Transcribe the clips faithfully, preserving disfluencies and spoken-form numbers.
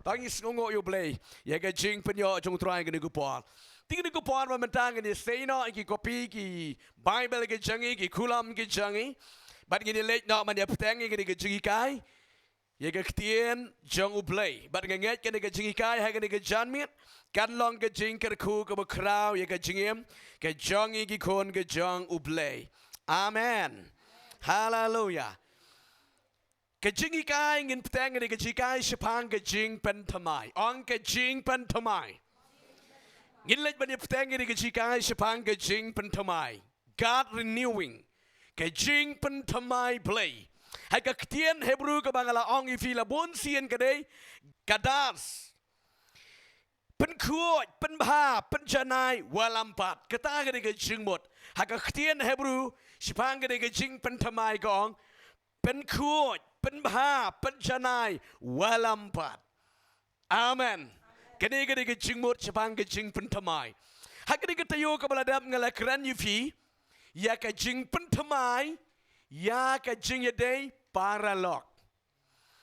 Ka ngi sngewnguh ïa U Blei ïa ka jingpynïoh jong U Trai ha kane ka por. Te ha kane ka por ba mynta ngin ïa sei noh ïa ki kopi ki Baibl ki jong ngi, ki kulam ki jong ngi. Bad ngin ïa leit noh ban ïa bteng ïa kane ka jinghikai ïa ka ktien jong U Blei. Bad nga ngeit kane ka jinghikai ha kane ka janmiet kan long ka jingkyrkhu kaba khraw ïa ka jingim ka jong ngi ki khun ka jong U Blei. Amen. Haleluya. Ka jinghikai ngin bteng ïa ka jinghikai shaphang ka jingpynthymmai. Ong ka jingpynthymmai. Ngin leit ban ïa bteng ïa ka jinghikai shaphang ka jingpynthymmai. God renewing. Ka jingpynthymmai Blei. Ha ka ktien Hebru kaba nga la ong ïa phi la bun sien ka dei kadarsh. Pynkhuid, pynbha, pynjanai, wallam pat. Kata ka dei ka jingmut. Ha ka ktien Hebru shaphang ka dei ka jingpynthymmai ka ong pynkhuid, pynbha, pynjanai, wallam pat. Amen. Kane ka dei ka jingmut shaphang ka jingpynthymmai. Ha kane ka taïew kaba la dep nga la kren ïa phi ïa ka jingpynthymmai ïa ka jingïadei paralok.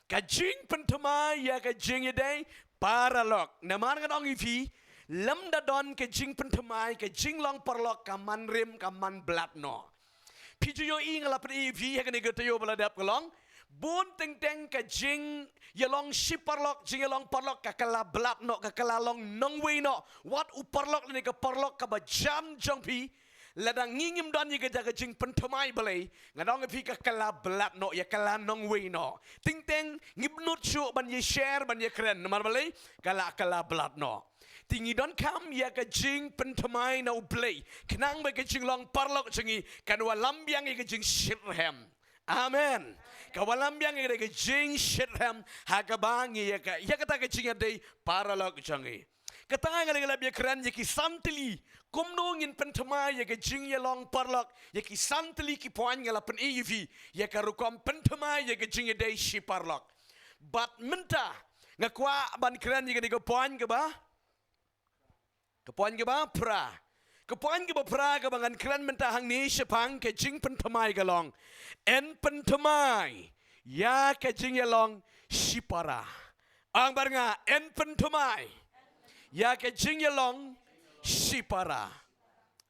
Ka jingpynthymmai ïa ka jingïadei paralok. Namar ngan ong ïa phi, lymda don ka jingpynthymmai, ka jinglong paralok ka man rim, ka man blat noh. Phi ju ïohi nga la pyni ïa phi ha kane ka taïew ba la dep ka long, bun teng teng ka jingïalong shi paralok, jingïalong paralok ka kylla blat noh, ka kylla long nongwei noh. Wat u paralok lane ka paralok kaba jan jong phi, lada ngi ngim don ïa ka jaka jingpynthymmai Blei, ngan ong ïa phi ka kylla blat noh, ïa kylla nongwei noh. Teng teng ngim nud shuh ban ïa share, ban ïa kren. Namar balei? Ka la kylla blat noh. Te ngi donkam ïa ka jingpynthymmai na U Blei, khnang ba ka jinglong paralok jong ngi kan wallam biang ïa ka jingshitrhem. Amen. Ka wallam biang ïa ka jingshitrhem ha kaba ngi ïa ka, ïa kata ka jingïadei paralok jong ngi. Kata nga la, nga la ïa kren ïa ki san tylli kumno ngin pynthymmai ïa ka jingïalong paralok, ïa ki san tylli ki point nga la pyni ïa phi ïa ka rukom pynthymmai ïa ka jingïadei shi paralok. Bad mynta nga kwah ban kren ïa kane ka point kaba, ka point kaba phra. Ka point kaba phra kaba ngan kren mynta hangne shaphang ka jingpynthymmai ka long, yn pynthymmai ïa ka jingïalong shipara. Ong bad nga, yn pynthymmai ïa ka jingïalong shipara.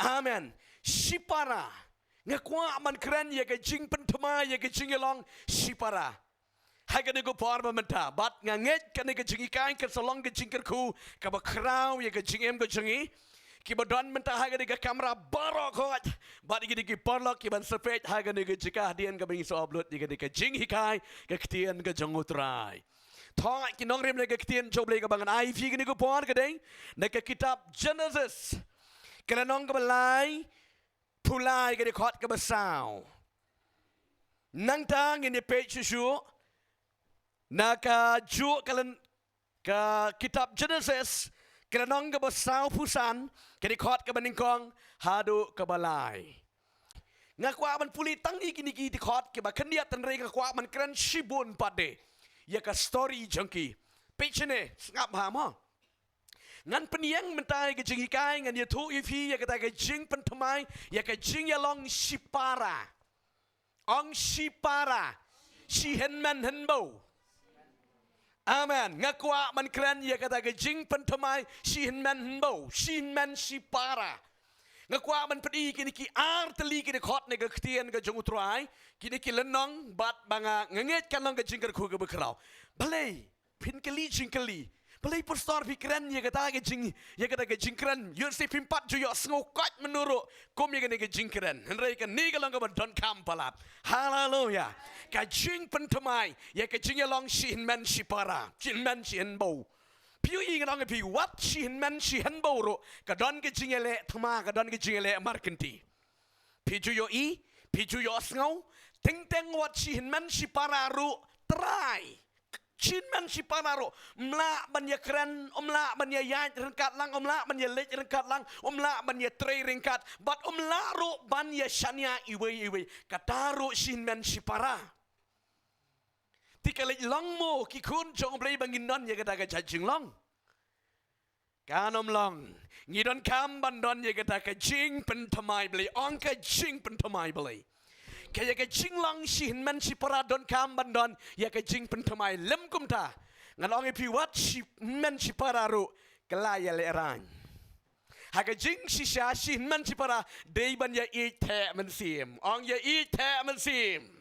Amen. Shipara. Nga kwah ban kren ïa ka jingpynthymmai ïa ka jingïalong shipara ha kane ka por ba mynta. Bad nga ngeit kane ka jinghikai kan sa long ka jingkyrkhu kaba khraw ïa ka jingim ka jong ngi kiba don mynta ha kane ka kamra baroh khoit, bad ïa kine ki paralok kiban sa peit ha kane ka jaka hadien kaba ngi sa upload ïa kane ka jinghikai ka ktien ka jong U Trai. To ki nongrim na ka ktien jong U Blei kaba ngan ai ïa phi kane ka por ka dei na ka kitab Genesis, ka lynnong kaba lai, pule ïa ka dkhot kaba saw. Nangta ngin ïa peit shuh shuh na kajuh ka lyn-, ka kitab Genesis, ka lynnong kaba sawphew san, ka dkhot kaba nyngkong haduh kaba lai. Nga kwah ban pule tang ïa kine ki dkhot kiba khyndiat, hynrei nga kwah ban kren shibun pat de ïa ka story jong ki. Peit shane, sngap bha mo. Ngan pynïeng mynta ïa ka jinghikai, ngan ïathuh ïa phi ïa kata ka jingpynthymmai ïa ka jingïalong shipara. Ong shipara. Shi hynmen hynbew. Amen. Nga kwah ban kren ïa kata ka jingpynthymmai shi hynmen hynbew, shi hynmen shipara. Nga kwah ban pyni kine ki ar tylli ki dkhot na ka ktien ka jong U Trai, kine ki lynnong, bad ba nga, nga ngeit kan long ka jingkyrkhu kaba khraw. Balei phin kylli jingkylli? Balei pastor phi kren ïa kata ka jing, ïa kata ka jingkren? Ïoh shisha phim pat ju ïohsngew koit mynno ruh kum ïa kane ka jingkren. Hynrei kane ka long kaba donkam palat. Haleluya. Ka jingpynthymmai ïa ka jingïalong shi hynmen shipara, shi hynmen shi hynbew. Phi ïohi, ngan ong ïa phi, wat shi hynmen shi hynbew ruh ka don ka jingïaleh thma, ka don ka jingïaleh markynti. Phi ju ïohi, phi ju ïohsngew, teng teng wat shi hynmen shipara ruh, trai. Shi hynmen shipara ruh um lah ban ïakren, um lah ban ïaïaid ryngkat lang, um lah ban ïaleit ryngkat lang, um lah ban ïatrei ryngkat, bad um lah ruh ban ïashaniah iwei iwei. Kata ruh shi hynmen shipara. Te ka leit long mo ki khun jong U Blei ba ngin don ïa kata ka jait jinglong? Kan ym long. Ngi donkam ban don ïa kata ka jingpynthymmai Blei. Ong ka jingpynthymmai Blei. Ka ïa ka jinglong shi hynmen shipara donkam ban don ïa ka jingpynthymmai. Lym kumta, Ngan ong ïa phi wat shi hynmen shi para ruh ka la ïalehrain. Ha ka jingshisha shi hynmen shi para dei ban ïa ïeit theh mynsiem. Ong ïa ïeit theh mynsiem.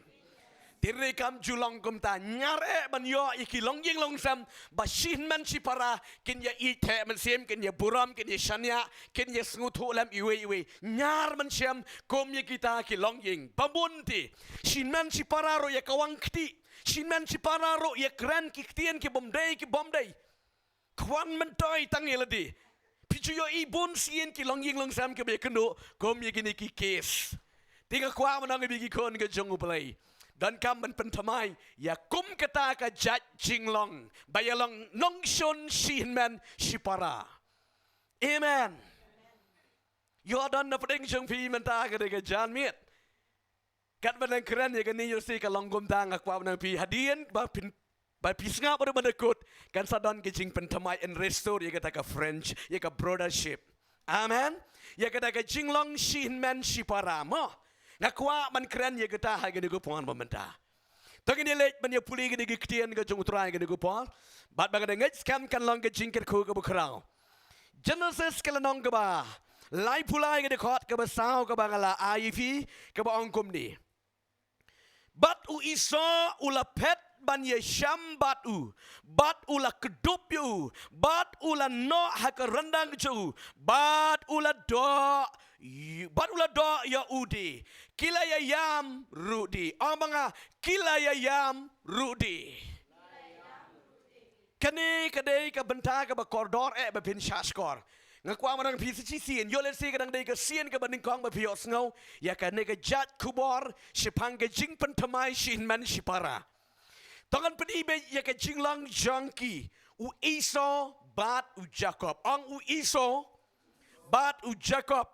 Te ruh kam ju long kumta, ñiar eh ban ïoh ïa ki longïing longsem ba shi hynmen shi para kin ïa ïeit theh mynsiem, kin ïa burom, kin ïa shaniah, kin ïa sngewthuh lem iwei iwei. Ñiar mynsiem kum ïa kita ki longïing. Ba bun te shi hynmen shi para ruh ïa kawang kti. Shi hynmen shi para ruh ïa kren ki ktien ki bym dei ki bym dei. Kwah myntoi tang ïa lade. Phi ju ïohi bun sien ki longïing longsem kiba ïakynduh kum ïa kine ki case. Te nga kwah ban ong ïa phi ki khun ka jong U Blei, donkam ban pynthymmai ïa kum kata ka jait jinglong ba ïa long nongshun shi hynmen shi para. Amen. Ïoh don na pdeng jong phi mynta ka dei ka janmiet. Katba nang kren ïa kane, ïoh shi ka long kumta, nga kwah ban ong ïa phi, hadien ba phin, ba phi sngap ruh ban da kut, kan sa don ka jingpynthymmai and restore ïa kata ka friendship, ïa ka brothership. Amen. Ïa kata ka jinglong shi hynmen shi para mo. Nga kwah ban kren ïa kata ha kane ka por ba mynta. To ngin ïa leit ban ïa pule ïa kane ka ktien ka jong U Trai ha kane ka por. Bad ba ka da ngeit skhem kan long ka jingkyrkhu kaba khraw. Genesis ka lynnong kaba laiphew lai, ka dkhot kaba saw kaba nga la ai ïa phi, kaba ong kumne. Bad u Esau u la phet ban ïashem bad u, bad u la kdup ïa u, bad u la noh ha ka ryndang jong u, bad u la doh, bad u la doh ïa u de. Ki la ïaïam ruh de. Ong ma nga, ki la ïaïam ruh de. Kane ka dei ka bynta kaba kordor eh ba phin shahshkor. Nga kwah ban ong ïa phi sa shisien, ïoh lehse ka dang dei ka sien kaba nyngkong ba phi ïohsngew ïa kane ka jait khubor shaphang ka jingpynthymmai shi hynmen shi para. To ngan pyni beit ïa ka jinglong jong ki, u Esau bad u Jakob. Ong, u Esau bad u Jakob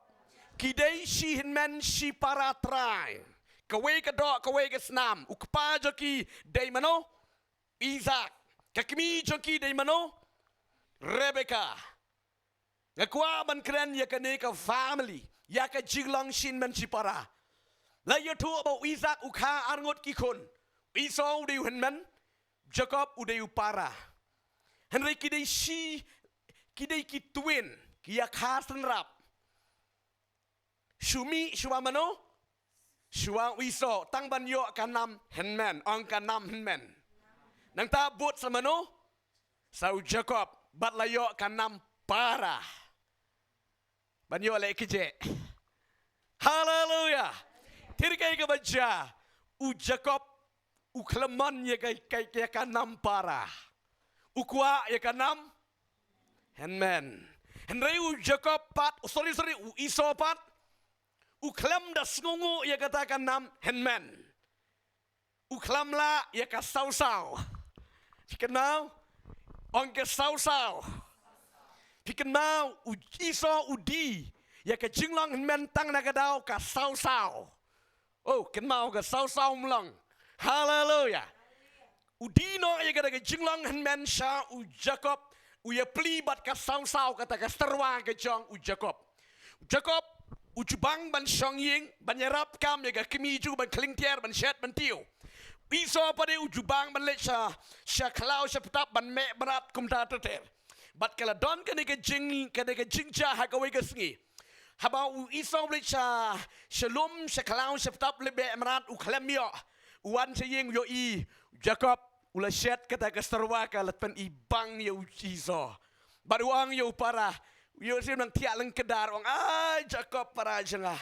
ki dei shi hynmen shi para trai. Kawei ka doh, kawei ka snam. U kpa jong ki dei mano? Isaac. Ka kmie jong ki dei mano? Rebecca. Nga kwah ban kren ïa kane ka family, ïa ka jinglong shi hynmen shi para. La ïathuh ba u Isaac u kha arngut ki khun. U Esau u dei u hynmen, Jakob u dei u para. Hynrei ki dei shi, ki dei ki twin, ki ïa kha synrap. Shu mih shuwa mano? Shuwa u Esau, tang ban ïoh ka nam hynmen, ong ka nam hynmen. Nangta bud sa mano? Sa u Jakob, bad la ïoh ka nam para. Ban ïoh leh kjeh. Haleluya. Te kaei kaba jia, u Jakob u khlem mon ïa ka, ka, ïa ka nam para. U kwah ïa ka nam hynmen. Hynrei u Jakob pat, oh, sorry, sorry, u Esau pat, u khlem da sngewnguh ïa kata ka nam hynmen. U khlem lah ïa ka sawsaw. Phi kynmaw? Ong ka sawsaw. Phi kynmaw, u Esau u die ïa ka jinglong hynmen tang na ka daw ka sawsaw. Oh, kynmaw, ka sawsaw mlong. Haleluya. U die noh ïa kata ka jinglong hynmen sha u Jakob, u ïa plie bad ka sawsaw, kata ka tyrwa ka jong u Jakob. U Jakob u ju bang ban shong ïing, ban ïarap kam ïa ka kmie jong u, ban khlieng tiar, ban shet, ban tiew. U Esau pat de u ju bang ban leit sha, sha khlaw sha btap, ban meh mrad kumta ter ter. Bad ka la don kane ka jing, kane ka jingjia ha kawei ka sngi. Haba u Esau u leit sha, sha lum, sha khlaw sha btap, leit beh mrad, u khlem ïoh. U wan sha ïing, u ïohi u Jakob u la shet kata ka tyrwa, ka la pynibang ïa u Esau. Bad u ong ïa u para, u ïoh shu nang thiah lyngkdar, u ong, "Ai Jakob para jong nga,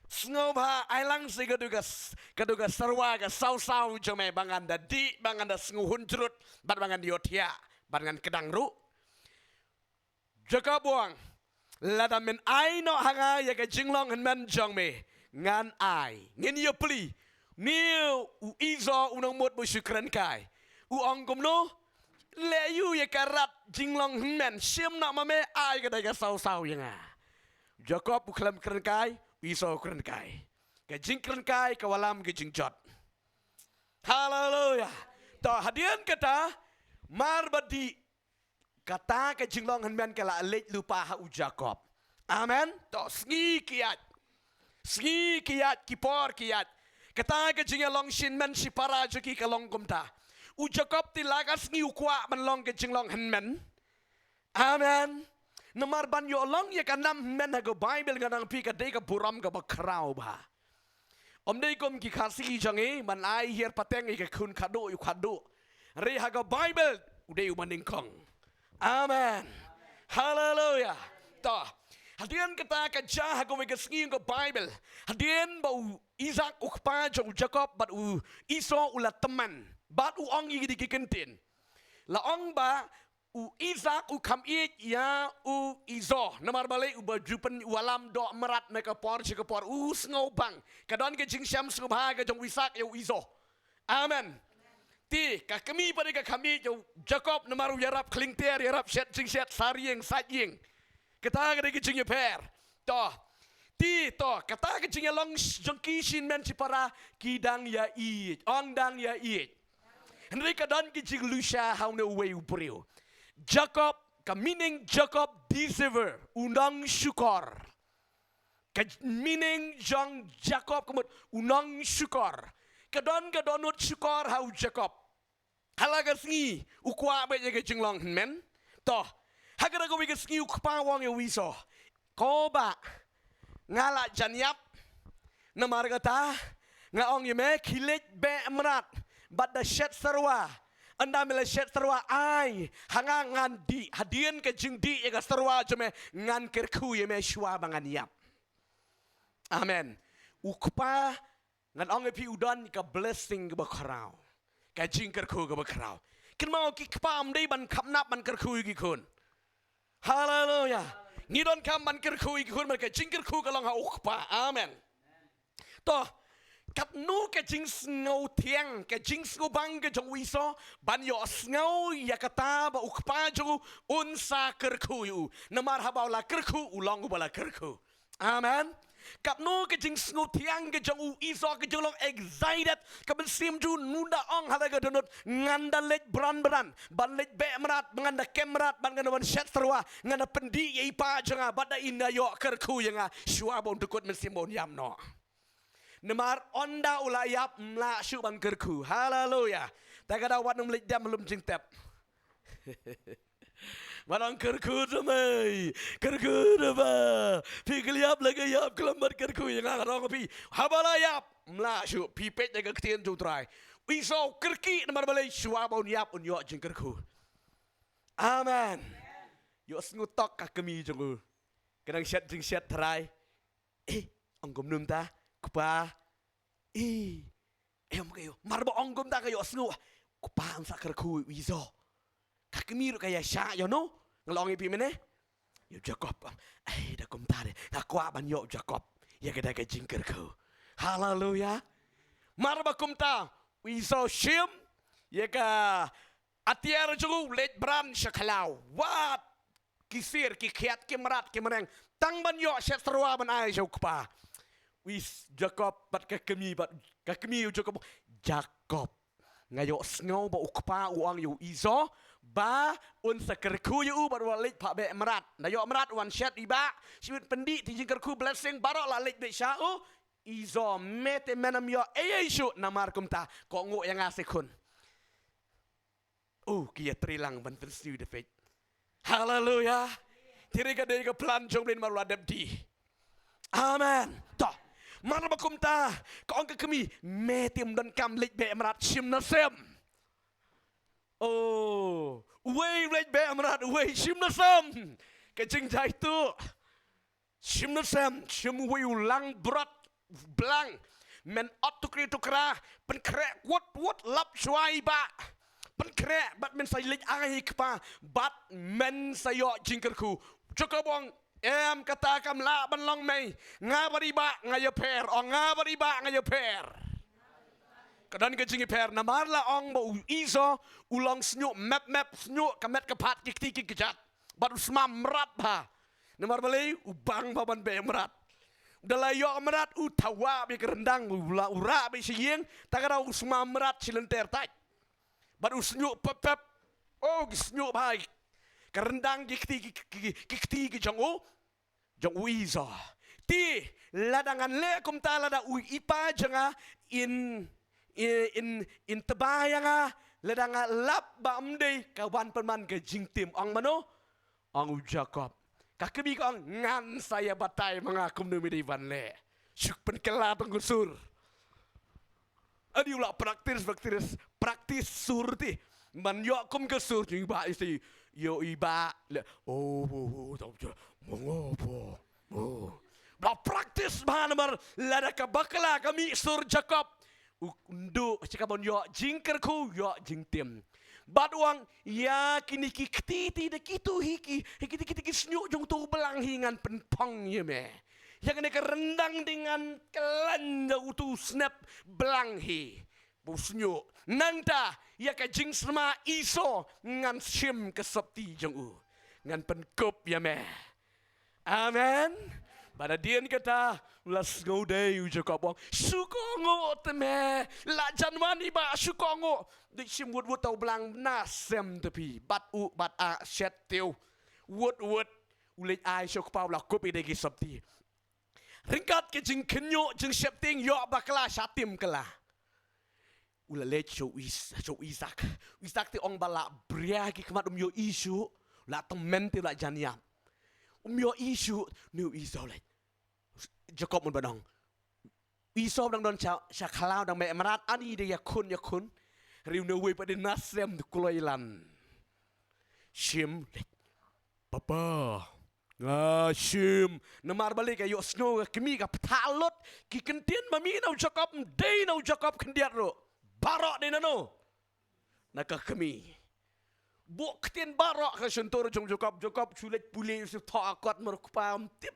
sngewbha ai lang shi katu ka s-, katu ka tyrwa, ka sawsaw jong me, ba ngan da dih, ba ngan da sngewhun jrut, bad ba ngan ïohthiah, bad ngan kdang ruh." Jakob u ong, "Lada men ai noh ha nga ïa ka jinglong hynmen jong me, ngan ai." Ngin ïa plie. Une u Esau u nang mut ba u shu kren kai. U ong kumno? "Leh ïa u ïa ka rat jinglong hynmen, shim noh ma me, ai kata ka sawsaw ïa nga." Jakob u khlem kren kai, u Esau u kren kai. Ka jingkren kai ka wallam ka jingjot. Haleluya. To hadien kata, mar ba dih, kata ka jinglong hynmen ka la leit lypa ha u Jakob. Amen. To sngi ki ïaid. Sngi ki ïaid, ki por ki ïaid. Kata ka jingïalong shi hynmen shi para jong ki ka long kumta. U Jakob te la ka sngi u kwah ban long ka jinglong hynmen. Amen. Namar ban ïoh long ïa ka nam hynmen ha ka Baibl, nga ong ïa phi, ka dei ka burom kaba khraw bha. Ym dei kum ki Khasi jong ngi ban ai hiar pateng ïa ka khun khadduh ïa u khadduh. Hynrei ha ka Baibl u dei uba nyngkong. Amen. Haleluia. To, hadien kata ka jia ha kawei ka sngi, ka Baibl, hadien ba u Isaak u kpa jong u Jakob bad u Esau u la tymmen, bad u ong ïa ki ktien, la ong ba u Isaak u kham ïeit ïa u Esau. Namar balei? Uba ju pyn, u wallam doh mrad na ka por sha ka por, u sngewbang. Ka don ka jingshem sngewbha ka jong u Isaak ïa u Esau. Amen. Te ka kmie pat ka kham ïeit ïa u Jakob, namar u ïarap khlieng ter, ïarap shet jingshet, sar ïing, sait ïing. Kata ka dei ka jingïapher. To, te to, kata ka jingïalong jong ki shi hynmen shi para, ki dang ïa ïeit, ong dang ïa ïeit. Hynrei ka don ka jinglushai ha une uwei u briew. Jakob, ka meaning Jakob, deceiver, u nongshukor. Ka meaning jong Jakob ka mut u nongshukor. Ka don ka dohnud shukor ha u Jakob. Ha la ka sngi u kwah beit ïa ka jinglong hynmen. To, ha kata kawei ka sngi u kpa u ong ïa u Esau, ko bah, nga la jan ïap. Namar kata nga ong ïa me, khie leit beh mrad bad da shet syrwa. Ynda me la shet syrwa, ai ha nga, ngan dih. Hadien ka jingdih ïa ka syrwa jong me, ngan kyrkhu ïa me shuwa ba ngan ïap. Amen. U kpa, ngan ong ïa phi, u don ka blessing kaba khraw, ka jingkyrkhu kaba khraw. Kynmaw, ki kpa ym dei ban kham nap ban kyrkhu ïa ki khun. Haleluia. Ngi donkam ban kyrkhu ïa ki khun, namar ka jingkyrkhu ka long ha u kpa. Amen. To, katno ka jingsngewthiang, ka jingsngewbang ka jong u Esau ban ïohsngew ïa kata ba u kpa jong u un sa kyrkhu ïa u. Namar haba u la kyrkhu, u long uba la kyrkhu. Amen. Katno ka jingsngewthiang ka jong u Esau, ka jinglong excited, ka mynsiem jong u, u da ong ha la ka dohnud, ngan da leit bran bran, ban leit beh mrad, ngan da kem mrad, ban, ngan da wan shet syrwa, ngan da pyndih ïa i pa jong nga, bad da in da ïoh kyrkhu ïa nga shuwa ba un dkut mynsiem ba un ïap noh. Namar ynda u la ïap, ym lah shuh ban kyrkhu. Haleluia. Te ka daw wat nym leit dem lum jingtep. Wat ong kyrkhu da mei, kyrkhu da bah. Phi khlem ïap la ka ïap khlem bad kyrkhu ïa nga, nga ong phi. Haba la ïap, ym lah shuh, phi peit ïa ka ktien jong u Trai. U Esau kyrkieh namar balei? Shuwa ba un ïap un ïoh jingkyrkhu. Amen. Ïohsngew tok ka kmie jong u. Ka dang shet jingshet trai. Eh, ong kumno mynta, kpa? Eh, em ka ïoh. Mar ba ong kumta ka ïohsngew. Kpa, yn sa kyrkhu ïa u Esau. Ka kmie ruh ka ïa shah ïa uno. Nga la ong ïa phi mynne, ïa u Jakob. Ai, da kumta de nga kwah ban ïoh u Jakob. Ïa kata ka jingkyrkhu. Haleluia. Mar ba kumta u Esau shim ïa ka atiar jong u, leit bran sha khlaw. Wat ki sir, ki khiat, ki mrad, ki mreng, tang ban ïoh shet syrwa ban ai sha u kpa. U Jakob bad ka kmie, bad ka kmie u Jakob. Jakob, nga ïohsngew ba u kpa u ong ïa u Esau ba un sa kyrkhu ïa u bad u la leit phah beh mrad. Da ïoh mrad, wan shet i bah, shu pyndih, te jingkyrkhu, blessing baroh la leit beit sha u Esau. Me te men ym ïoh ei ei shuh, namar kumta kohnguh ïa nga shi khun. Oh, ki ïatrei lang ban pynsniew da peit. Haleluia. Te ka dei ka plan jong u Blei namar u la dep die. Amen. To, mar ba kumta ka ong ka kmie, me te ym donkam leit beh mrad, shim na sem. Oh, uwei leit beh mrad, uwei shim na sem. Ka jingjia ïa u. Shim na sem, shim uwei u langbrot blang. Men ot tukri tukra, pynkhreh wut wut, lap shuwa i bah. Pynkhreh bad men sa leit ai i kpa bad men sa ïoh jingkyrkhu. Jakob ong, em, kata kam lah ban long mei. Nga bad i bah nga ïapher, ong, nga bad i bah nga ïapher. Ka don ka jingïapher namar la ong ba u Esau u long shñiuh mep mep, shñiuh ka met ka phad, ki kti ki kjat. Bad u sma mrad bha. Namar balei? U bang bha ban beh mrad. Da la ïoh mrad u thaw bha bad ka ryndang, u la, u rah bha sha ïing, ta ka daw u sma mrad shi lynter tait. Bad u shñiuh pep pep. Oh, ki shñiuh bha ka ryndang, ki kti, ki, ki, ki kti ki jong u, jong u Esau. Te lada ngan leh kumta, lada u i pa jong nga in, in, in, in tba ïa nga, Lada nga lap ba ym dei, ka wan pynban ka jingtim. Ong mano? Ong u Jakob. Ka kmie ka ong, ngan sa ïa batai ma nga kumno me dei ban leh. Shu pynkylla tang ka sur. Adi u la practice, practice, practice sur te. Man ïoh kum ka sur, jingba isi, ïoh iba, le, oh, oh, oh, tau je, mongo po, oh. Ba practice bha namar, lada ka bakla ka mih sur Jakob. U ndu, sha ka ban ïoh jingkyrkhu, ïoh jingtim. Bad u ong, ïa kine ki kti te da kitu hi ki, hi kiti kiti ki shñiuh jong utu u blang hi ngan pynphong ïa me. Ïa kane ka ryndang te ngan khlaiñ da utu u snep blang hi. Ba u shñiuh. Nangta, ïa ka jingsma Esau ngan shim ka sopti jong u. Ngan pynkup ïa me. Amen. Bad hadien kata, u la sngewdei u Jakob u ong, shu kohnguh te me. La jan wan iba, shu kohnguh. Dei shim wut wut uta u blang na sem te phi. Bad u, bad a, shet te u. Wut wut. U leit ai sha u kpa, u la kup ïa ki sopti. Ryngkat ka jingkhynñiuh jingsheptieng, ïoh bakla, shah tim kylla. U la leit sha u Is-, sha u Isak. U Isak te ong ba la bria ki khmat, um ïohi shuh. U la tymmen te u la jan ïap. Um ïohi shuh, une u Esau leit. Jakob mut ba ong. Esau dang don sha, sha khlaw dang meh mrad, ani dei ïakhun, ïakhun. Hynrei une uwei pat dei na sem, te kloi lan. Shim leit. Papa, nga shim. Namar balei? Ka ïohsngew ka kmie, ka bthah lut. Ki ktien ba mih na u Jakob, ym dei na u Jakob khyndiat ruh. Baroh dei nano? Na ka kmie. Buh ktien baroh ka shyntur jong u Jakob. Jakob shu leit pule, shu thoh kot, mar, kpa, ym tip.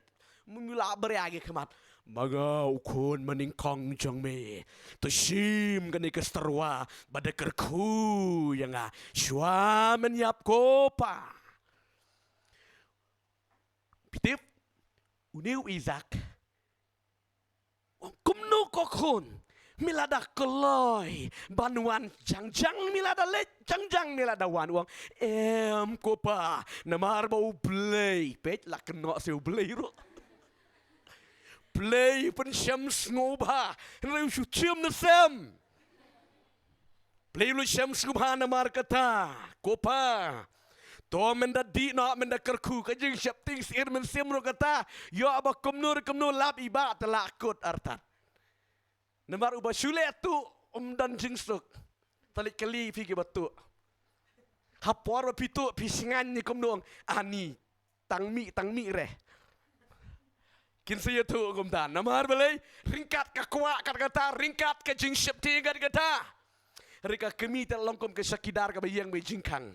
Ym lah bria ki khmat. Ma nga u khun ba nyngkong jong me. To shim kane ka starwa ba da kyrkhu ïa nga. Shuwa men ïap ko pa. Phi tip, une u Isak u ong, kumno ko khun? Me la da kloi ban wan jangjang, me la da leit jangjang, me la da wan. U ong, em ko pa, namar ba U Blei. Peit, la kynnoh sha U Blei ruh. Blei u pynshim sngewbha, hynrei u shu shim na sem. Blei u la shim sngewbha namar kata, ko pa. To men da dih noh, men da kyrkhu, ka jingsheptieng syiar mynsiem ruh kata. Ïoh ba kumno re kumno, lap iba te la kut artat. Namar uba shu leh tuh um don jingsuk. Te leit kylli phi kiba tuh. Ha por ba phi tuh phi sngain ne kumno, ani. Tang mih, tang mih re. Kin sa ïathuh kumta. Namar balei? Ryngkat ka kwah kat kata, ryngkat ka jingsheptieng kat kata. Hynrei ka kmie te long kum ka shakidar kaba ïeng bad jingkhang.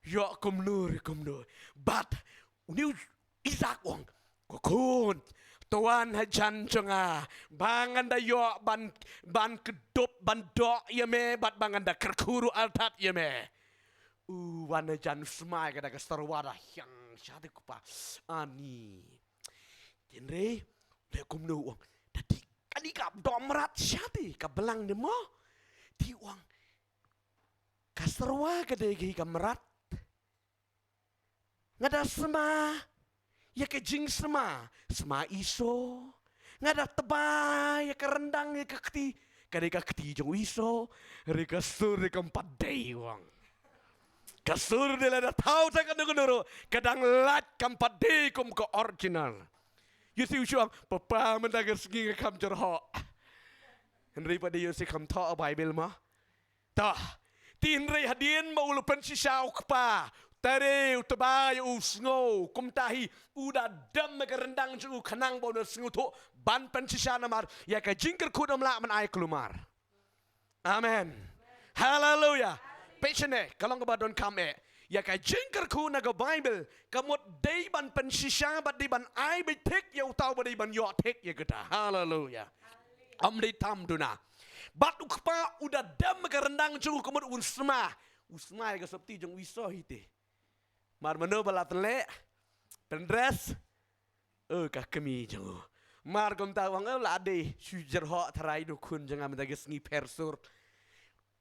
Ïoh kumno re kumno. Bad une u Isak u ong, ko khun, to wan hajan jong nga, ba ngan da ïoh ban, ban kdup, ban doh ïa me, bad ba ngan da kyrkhu ruh artat ïa me. U wan hajan, u smai ka da ka starwa, da hiang shati, ko pa. Ani. Hynrei, leh kumno u ong. Da dih kane ka doh mrad shati, ka blang ne mo. Te u ong, ka starwa ka dei ka mrad. Nga da sma ïa ka jingsma, sma Esau. Nga da tba ïa ka ryndang, ïa ka kti, ka dei ka kti jong u Esau. Hynrei ka sur dei kam pat dei, u ong. Ka sur dei lada thaw tang kano kano ruh, ka dang lait, kam pat dei kum ka original. Ïohsngew shuh, papa, mynta ka sngi nga kham jyrhoh. Hynrei pat dei ïohsngew kham thoh Baibl mo. Te, te hynrei hadien ba u la pynshisha u kpa, tare u tba ïa u, sngew, kumta hi u da dem ka ryndang jong u khnang ba un da sngewthuh ban pynshisha namar ïa ka jingkyrkhu ym lah ban ai kulmar. Amen. Haleluya. Peit shane, ka long kaba donkam eh. Ïa ka jingkyrkhu na ka Baibl, ka mut dei ban pynshisha bad dei ban ai beit thik ïa uta uba dei ban ïoh thik ïa kata. Haleluya. Ym dei tam duna. Bad u kpa u da dem ka ryndang jong u, ka mut un sma. U sma ïa ka sopti jong u Esau hi te. Mar mano ba la tynleh, pyndress, eh, ka kmie jong u. Mar kumta u ong, eh, la dei shu jyrhoh tharai, u khun jong nga, mynta ka sngi pher sur.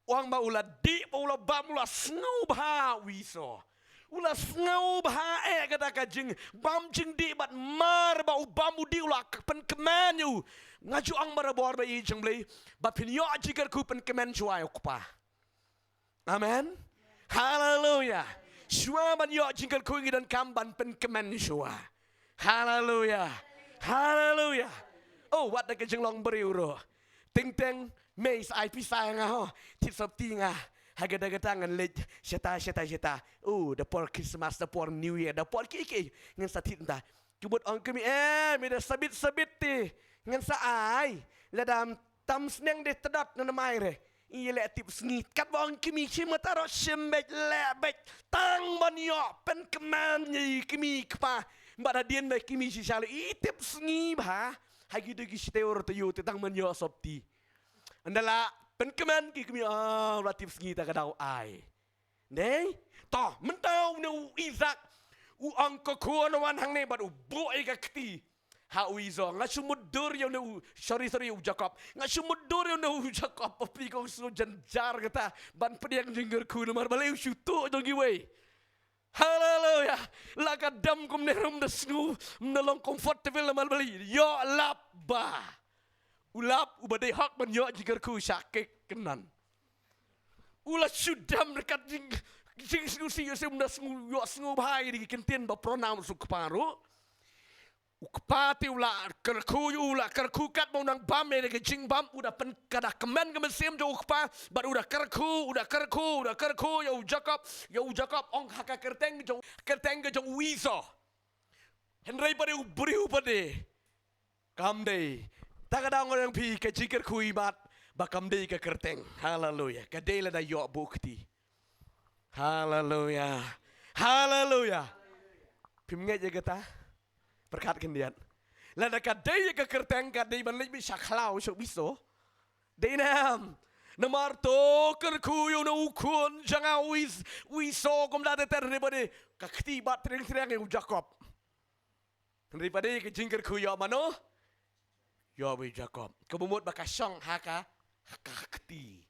U ong ba u la dih, ba u la bam, u la sngewbha u Esau. U la sngewbha eh kata ka jingbam jingdih, bad mar ba u bam u dih u la k-, pynkmen ïa u. Nga ju ong barabor ba i jong Blei, ba phin ïoh jingkyrkhu, pynkmen shuwa ïa u kpa. Amen. Haleluya. Shuwa ban ïoh jingkyrkhu ngi donkam ban pynkmen shuwa. Haleluya. Haleluya. Oh, wat da ka jinglong briew ruh. Teng teng, mei sa ai pisa ïa nga ho. Thied sopti nga. Ha kata kata ngan leit shata shata shata. Oh, da por Christmas, da por New Year, da por ki ki. Ngan sa thied mynta. Ki bud ong kmie, eh, me da sabit sabit te. Ngan sa ai. Lada tam sneng de tdot na mai re. Ïa leh tip sngi. Katba ong kmie, shi mata ruh shim beit, leh beit. Tang ban ïoh pynkmen ïa i kmie kpa. Bad hadien ba i kmie shisha leh i tip sngi bha. Ha kito ki shtew ruh te ïoh te tang ban ïoh sopti. Ynda la pynkmen ki kmie, ah, la tip sngi ta ka daw ai. Dei? To, mynta u ne u Isak, u ong ka khun wan hangne bad u buh ïa ka kti ha u Esau. Nga shu mutdur ïa u ne u, sorry, sorry, u Jakob. Nga shu mutdur ïa u ne u Jakob, phi, kong shu jynjar kata, ban pdiang jingkyrkhu namar balei u shu tuh jong kiwei. Haleluya. La ka dam kumne ruh ym da sngew, ym da long comfortable namar balei. Ïoh lap ba u lap uba dei hok ban ïoh jingkyrkhu sha ki Kanaan. U la shu dam ryngkat jing, jingsngewsih, ïoh sngewbha ïa ki ktien ba pronoun u kpa ruh. U kpa te u la kyrkhu, u la kyrkhu katba u nang bam ïa ka jingbam, u da pyn, ka da kmen ka mynsiem jong u kpa, bad u da kyrkhu, u da kyrkhu, u da kyrkhu ïa u Jakob, ïa u Jakob, ong ha ka kyrteng jong, kyrteng ka jong u Esau. Hynrei pat u briew pat kam dei. Ta ka daw nga ong phi ka jingkyrkhu imat ba kam dei ka kyrteng. Haleluya. Ka dei lada ïoh buh kti. Haleluya. Haleluya. Phim ngeit ïa kata? Pyrkhat khyndiat. Lada ka dei ïa ka kyrteng ka dei ban leit beit sha khlaw sha u Esau. Dei ne em? Namar to kyrkhu ïa u ne u khun jong nga u Esau, u Esau kumta te ter ne ba dei ka kti bat triang triang ïa u Jakob. Hynrei pat dei ka jingkyrkhu ïa mano? Ïa u Jakob. Kaba mut ba ka shong ha ka, ha ka kti.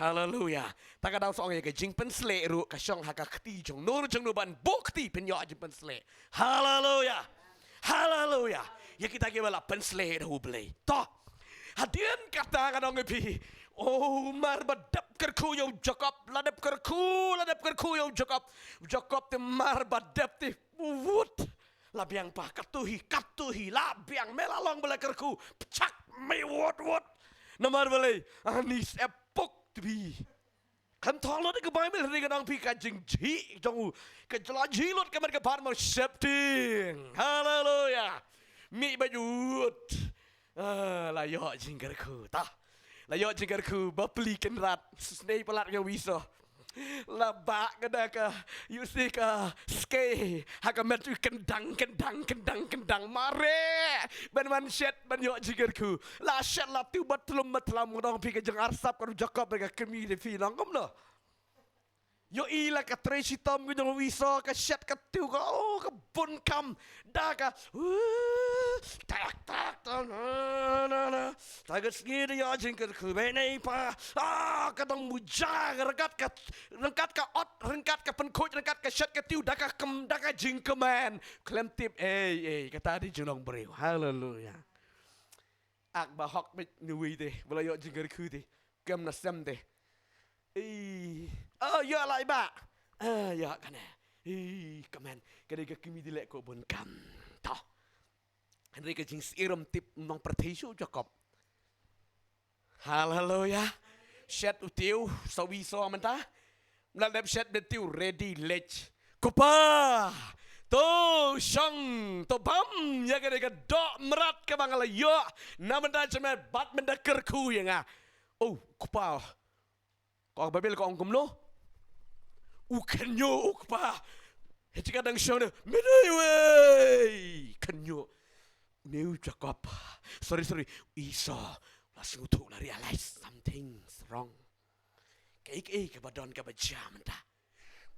Haleluya. Ta ka daw song ïa ka jingpynsleh ruh ka shong ha ka kti jong no jong no ban buh kti pynïoh jingpynsleh. Haleluya. Haleluya. Ïa kita kiba la pynsleh da u Blei. To. Hadien kata nga ong ïa phi. Oh, mar ba dep kyrkhu ïa u Jakob, la dep kyrkhu, la dep kyrkhu ïa u Jakob. U Jakob te mar ba dep te wut. La biang pa, katu hi, katu hi, la biang, me la long ba la kyrkhu, pchak, me wut wut. Namar balei, ani sep puk tbi. Kan thong lut ka Bible ri ka dang phi ka jingjhi jong u. Ka jla jhi lut ka met ka par ma septing. Haleluya. Mi ba jut. Ah, la ïoh jingkyrkhu ta. La ïoh jingkyrkhu ba pli kynrad. Snei palat ka wiso. La ba ka da ka, you see ka skei. Ha ka met u kyndang, kyndang, kyndang, kyndang. Mare. Ban wan shet, ban ïoh jingkyrkhu. La shet la tu ba tlum ba tlam, dang phi ka jing arsap ka ru Jakob ka kmie de phi nang kumno. Ïohi la ka trei shitom ka jong u Esau, ka shet ka tiew ka, oh, ka bun kam. Da ka, uh, tak, tak, tak, na, na, na. Ta ka sngi da ïoh jingkyrkhu, bad ne pa. Ah, ka dang muja, ka ryngkat ka, ryngkat ka ot, ryngkat ka pynkhuid, ryngkat ka shet ka tiew, da ka kem, da ka jingkmen. Khlem tip, ei, ei, kata dei jinglong briew. Haleluya. Ak ba hok beit ni wi te, ba la ïoh jingkyrkhu te. Kem na sem te. Ei, oh, ïoh lai ba. Ah, ïoh kane. Ei, kmen. Ka dei ka kmie te leh ko bun kam. To. Hynrei ka jingsyier ym tip nong pyrthei shu Jakob. Haleluya. Shet u tiew, sa wi so mynta. Mla dep shet bad tiew ready leit. Ko pa, to shong, to bam ïa ka dei ka doh mrad kaba nga la ïoh. Na mynta jame bad mynta kyrkhu ïa nga. Oh, ko pa. Ka Baibl ka ong kumno? U khynñiuh u kpa. Hei ka dang shong ne, me dei wei. Khynñiuh. Ne u Jakob. Sorry, sorry. Esau. La sngewthuh, la realize something's wrong. Kaei kaei kaba don kaba jia mynta.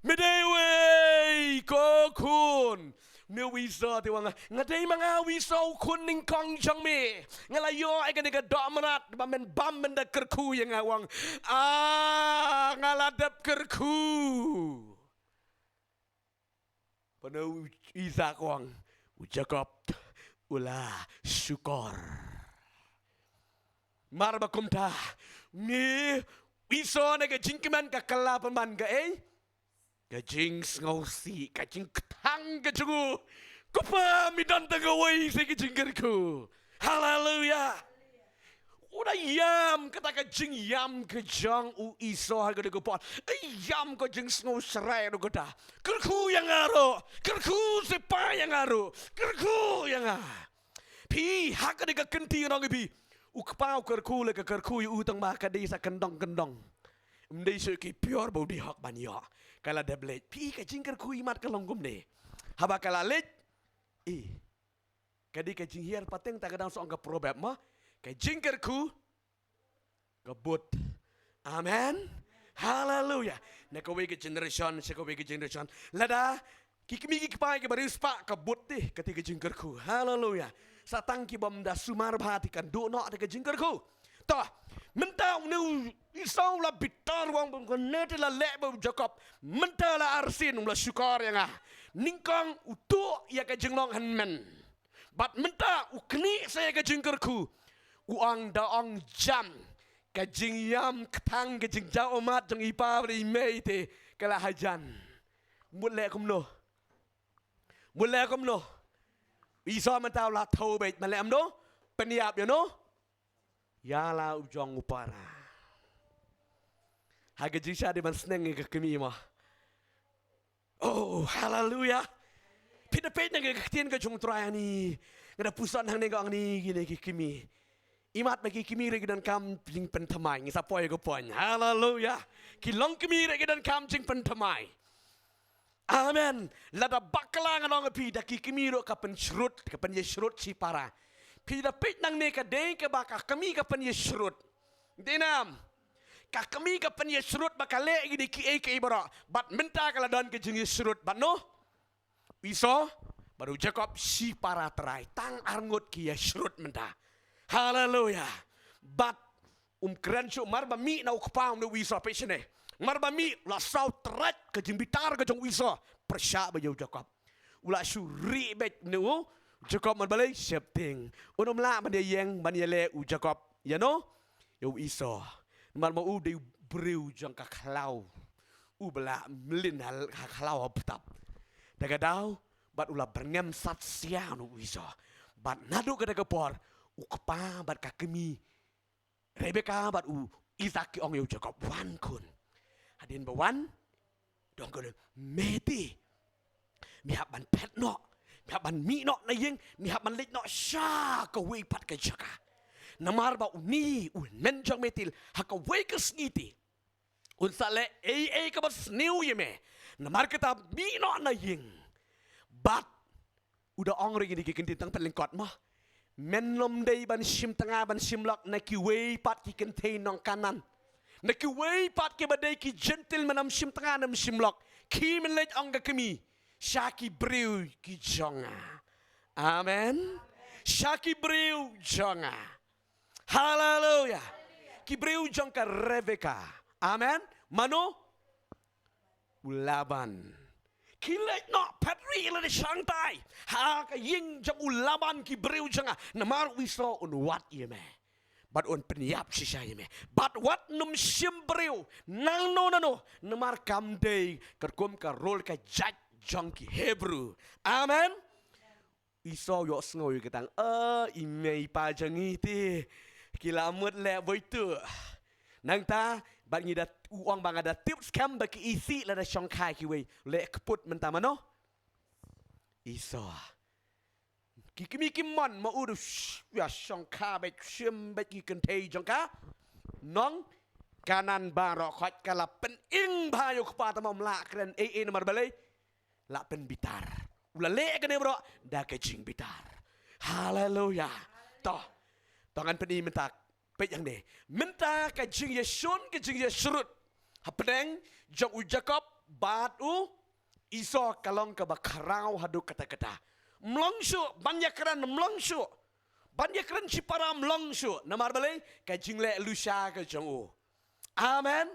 Me dei wei ko khun. Me u Esau te u ong, nga dei ma nga u Esau u khun nyngkong jong me. Nga la ïoh ïa kane ka doh mrad ba men bam men da kyrkhu ïa nga, u ong. Ah, nga la dep kyrkhu. Pynban u Isak u ong, u Jakob u la shukor. Mar ba kumta, ngi Esau na ka jingkmen ka kylla pynban ka ei, ka jingsngewsih, ka jingkthang ka jong u. Ko Pa, me don tang kawei sa ka jingkyrkhu. Haleluya. U da ïam, kata ka jingïam ka jong u Esau ha kata ka por. Ïam, ka jingsngewsih ruh kata. Kyrkhu ïa nga ruh, kyrkhu seh Pa ïa nga ruh, kyrkhu ïa nga. Phi, ha kane ka kynti ngan ong ïa phi, u kpa u kyrkhu leh ka kyrkhu ïa u tang ba ka dei sa kyndong kyndong. Ym dei shuh ki pure ba u dei hok ban ïoh. Ka la dep leit. Phi, ka jingkyrkhu imat ka long kumne. Haba ka la leit, eh, ka dei ka jinghiar pateng, ta ka dang sa ong ka proverb mo. Ka jingkyrkhu ka bud. Amen. Haleluya. Na kawei ka generation sha kawei ka generation. Lada ki kmie ki kpa kiba riewspah, ka bud te, kata ka jingkyrkhu. Haleluya. Sa tang ki bym da sumar bha te kan duh noh te ka jingkyrkhu. To, mynta une u Esau u la bitar, u ong ba kane te la leh bad u Jakob. Mynta la arsien, um la shukor ïa nga. Nyngkong u tuh ïa ka jinglong hynmen. Bad mynta u knieh sa ïa ka jingkyrkhu. U ong, da ong jam, ka jingïam kthang, ka jingjaw ummat jong i pa bad i mei te ka la hajan. Mut leh kumno? Mut leh kumno? Esau mynta u la thew beit, mut leh kumno? Pynïap ïano? Ïa la u jong u para. Ha ka jingshisha dei ban sneng ïa ka kmie mo. Oh, haleluya. Phi da peit nangne ka ktien ka jong u Trai hangne. Nga da pyrshang hangne ka hangne kine ki kmie. Imat ba ki kmie ruh ki donkam jingpynthymmai, ngi sa poi ka poi. Haleluya. Ki long kmie ruh ki donkam jingpynthymmai. Amen. Lada bakla nga ong ïa phi, da ki kmie ruh ka pynshrut, ka pynïashrut shipara. Phi da peit nangne ka dei kaba ka kmie ka pynïashrut. Dei nam. Ka kmie ka pynïashrut ba ka leh ïa kine kiei kiei baroh. Bad mynta ka la don ka jingïashrut bad no? Esau bad u Jakob shipara trai, tang arngut ki ïashrut mynta. Haleluya. Bad um kren shuh, mar ba mih na u kpa u Esau, peit shane. Mar ba mih la saw trai ka jingbitar ka jong u Esau. Pyrshah ba ïa u Jakob. U la shu rieh beit ne u Jakob, namar balei? Sheptieng. Un ym lah ban ïeng ban ïaleh u Jakob ïano? Ïa u Esau. Namar ba u dei u briew jong ka khlaw. U ba la mlien ha, ha khlaw ha btap. Da ka daw bad u la byrngem sat sia u Esau. Bad naduh kata ka por u kpa bad ka kmie Rebeka bad u Isaak ki ong ïa u Jakob, wan khun. Hadien ba wan, dang ka leh, me te, me hap ban phet noh, me hap ban mih noh na ïing, me hap ban leit noh sha kawei pat ka jaka. Namar ba une u hynmen jong me te, ha kawei ka sngi te un sa leh ei ei kaba sniew ïa me. Namar kata mih noh na ïing. Bad u da ong ruh ïa kine ki ktien tang pat lyngkot mo. Men ym dei ban shim tnga ban shim lok na kiwei pat ki kynthei nong Kanaan. Na kiwei pat kiba dei ki Jentil men ym shim tnga men ym shim lok. Khie men leit, ong ka kmie, sha ki briew ki jong nga. Amen. Sha ki briew jong nga. Haleluya. Ki briew jong ka Rebeka. Amen. Mano? U Laban. Khie leit noh, phet ri lade shangtai ha ka ïing jong u Laban ki briew jong nga. Namar u Esau un wad ïa me. Bad un pynïap shisha ïa me. Bad wat nym shim briew nangno nangno. Namar kam dei katkum ka rule ka jait jong ki Hebru. Amen. Esau ïohsngew ïa kata, eh, i mei i pa jong ngi te ki la mut leh beit tu. Nangta bad ngi da, u ong ba nga da tip skhem ba ki isih lada shongkha kiwei. Leh kput mynta mano? Esau. Ki kmie ki mon ma u da sh-, ïa shongkha beit, shim beit ki kynthei jong ka nong Kanaan baroh. Khot ka la pynim bha ïa u kpa, tang ba um lah kren ei ei namar balei? La pynbitar. U la leh kane baroh da ka jingbitar. Haleluya. To. To ngan pyni mynta. Peit hangne. Mynta ka jingïashun, ka jingïashrut hapdeng jong u Jakob bad u Esau ka long kaba khraw haduh katta katta. Ym long shuh ban ïakren, ym long shuh ban ïakren shipara, ym long shuh. Namar balei? Ka jingleh lusha ka jong u. Amen.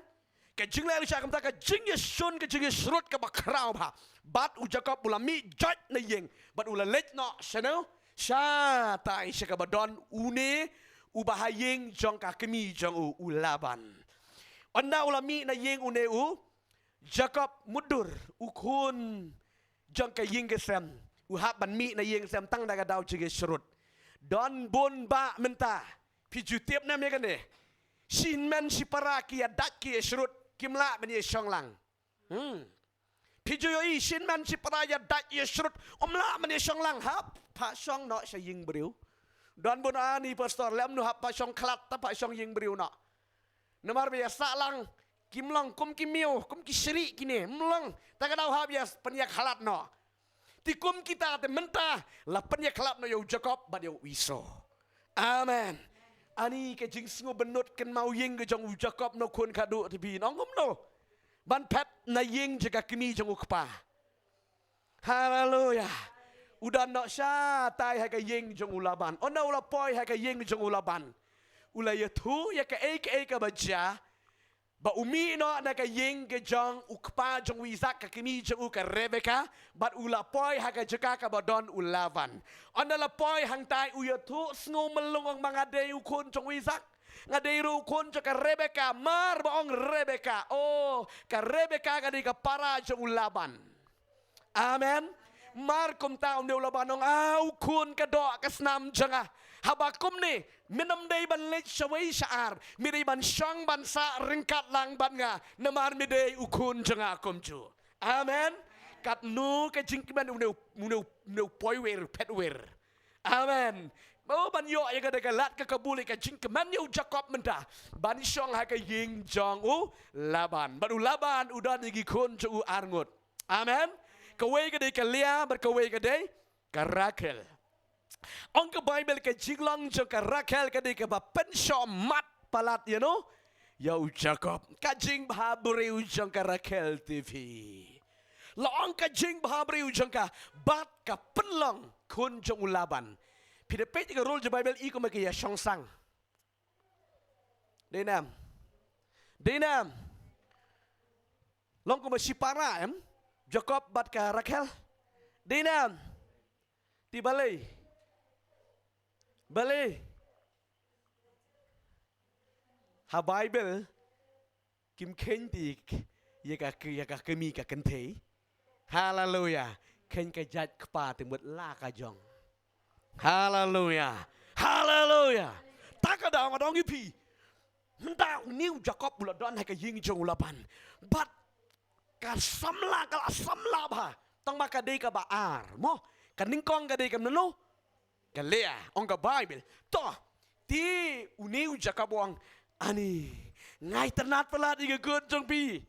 Ka jingleh lusha, kumta ka jingïashun, ka jingïashrut kaba khraw bha. Bad u Jakob u la mih joit na ïing bad u la leit noh shano? Shatai sha kaba don une uba ha ïing jong ka kmie jong u, u Laban. Ynda u la mih na ïing une u Jakob mutdur, u khun jong ka ïing ka sem, u hap ban mih na ïing sem tang da ka daw jngoh shrut. Don bun bah mynta, phi ju tip ne em ïa kane? Shi hynmen shi para ki ïa dait ki ïa shrut, kim lah ban ïa shong lang. Hmm. Phi ju ïohi, shi hynmen shi para ïa dait ïa shrut, um lah ban ïa shong lang, hap phah shong noh sha ïing briew. Don bun, ani pastor, lem nu hap phah shong khlad, ta phah shong ïing briew noh. Namar ba ïa sah lang, kim long kum ki miaw, kum ki shrieh kine, ym long, ta ka daw hap ïa pynïakhlad noh. Te kum kita te mynta, la pynïakhlad noh ïa u Jakob bad ïa u Esau. Amen. Ani ka jingsngew bynnud kynmaw ïing ka jong u Jakob, no khun khatduh te phi ong kumno ban phet na ïing jong ka kmie jong u kpa. Haleluya. U don noh shatai ha ka ïing jong u Laban. Ynda u la poi ha ka ïing jong u Laban, u la ïathuh ïa kaei kaei kaba jia. Ba u mih noh na ka ïing ka jong u kpa jong u Isaak, ka kmie jong u ka Rebeka, bad u la poi ha ka jaka kaba don u Laban. Ynda la poi hangtai, u ïathuh sngew mlung, ong ba nga dei u khun jong u Isaak, nga dei ruh u khun jong ka Rebeka, mar ba ong Rebeka. Oh, ka Rebeka ka dei ka para jong u Laban. Amen. Mar kumta une u Laban u ong, ah, u khun ka doh ka snam jong nga. Haba kumne, men ym dei ban leit shawei sha ar, me dei ban shong ban sah ryngkat lang bad nga, namar me dei u khun jong nga kumjuh. Amen. Katno ka jingkmen une u, une u, une u poi wir, phet wir. Amen. Ba u ban ïoh ïa ka da ka lad ka kabul ïa ka jingkmen ïa u Jakob mynta ban shong ha ka ïing jong u Laban. Bad u Laban u don ïa ki khun jong u arngut. Amen. Kawei ka dei ka Leah bad kawei ka dei ka Rakhel. Ong ka Baibl ka jinglong jong ka Rakhel ka dei kaba pynshoh mat palat ïa no, ïa u Jakob. Ka jingbhabriew jong ka Rakhel te phi. La ong ka jingbhabriew jong ka bad ka pynlong khun jong u Laban. Phi da peit ka rul jong Baibl i kumba ki ïa shong sang. Dei ne em? Dei ne em? Long kumba shipara em? Jakob bad ka Rakhel. Dei ne em? Te balei? Balei? Ha Baibl kim kheiñ te ïa ka, ïa ka kmie ka kynthei. Haleluya. Kheiñ ka jait kpa te mut la ka jong. Haleluya. Haleluya. Ta ka daw nga ong ïa phi, mynta une u Jakob u la don ha ka ïing jong u Laban. Bad ka samla, ka la samla bha. Tang ba ka dei kaba ar mo. Ka nyngkong ka dei ka mano? Ka Leah. Ong ka Baibl, to, te une u Jakob u ong, ani, nga itynnad palat ïa ka khun jong phi.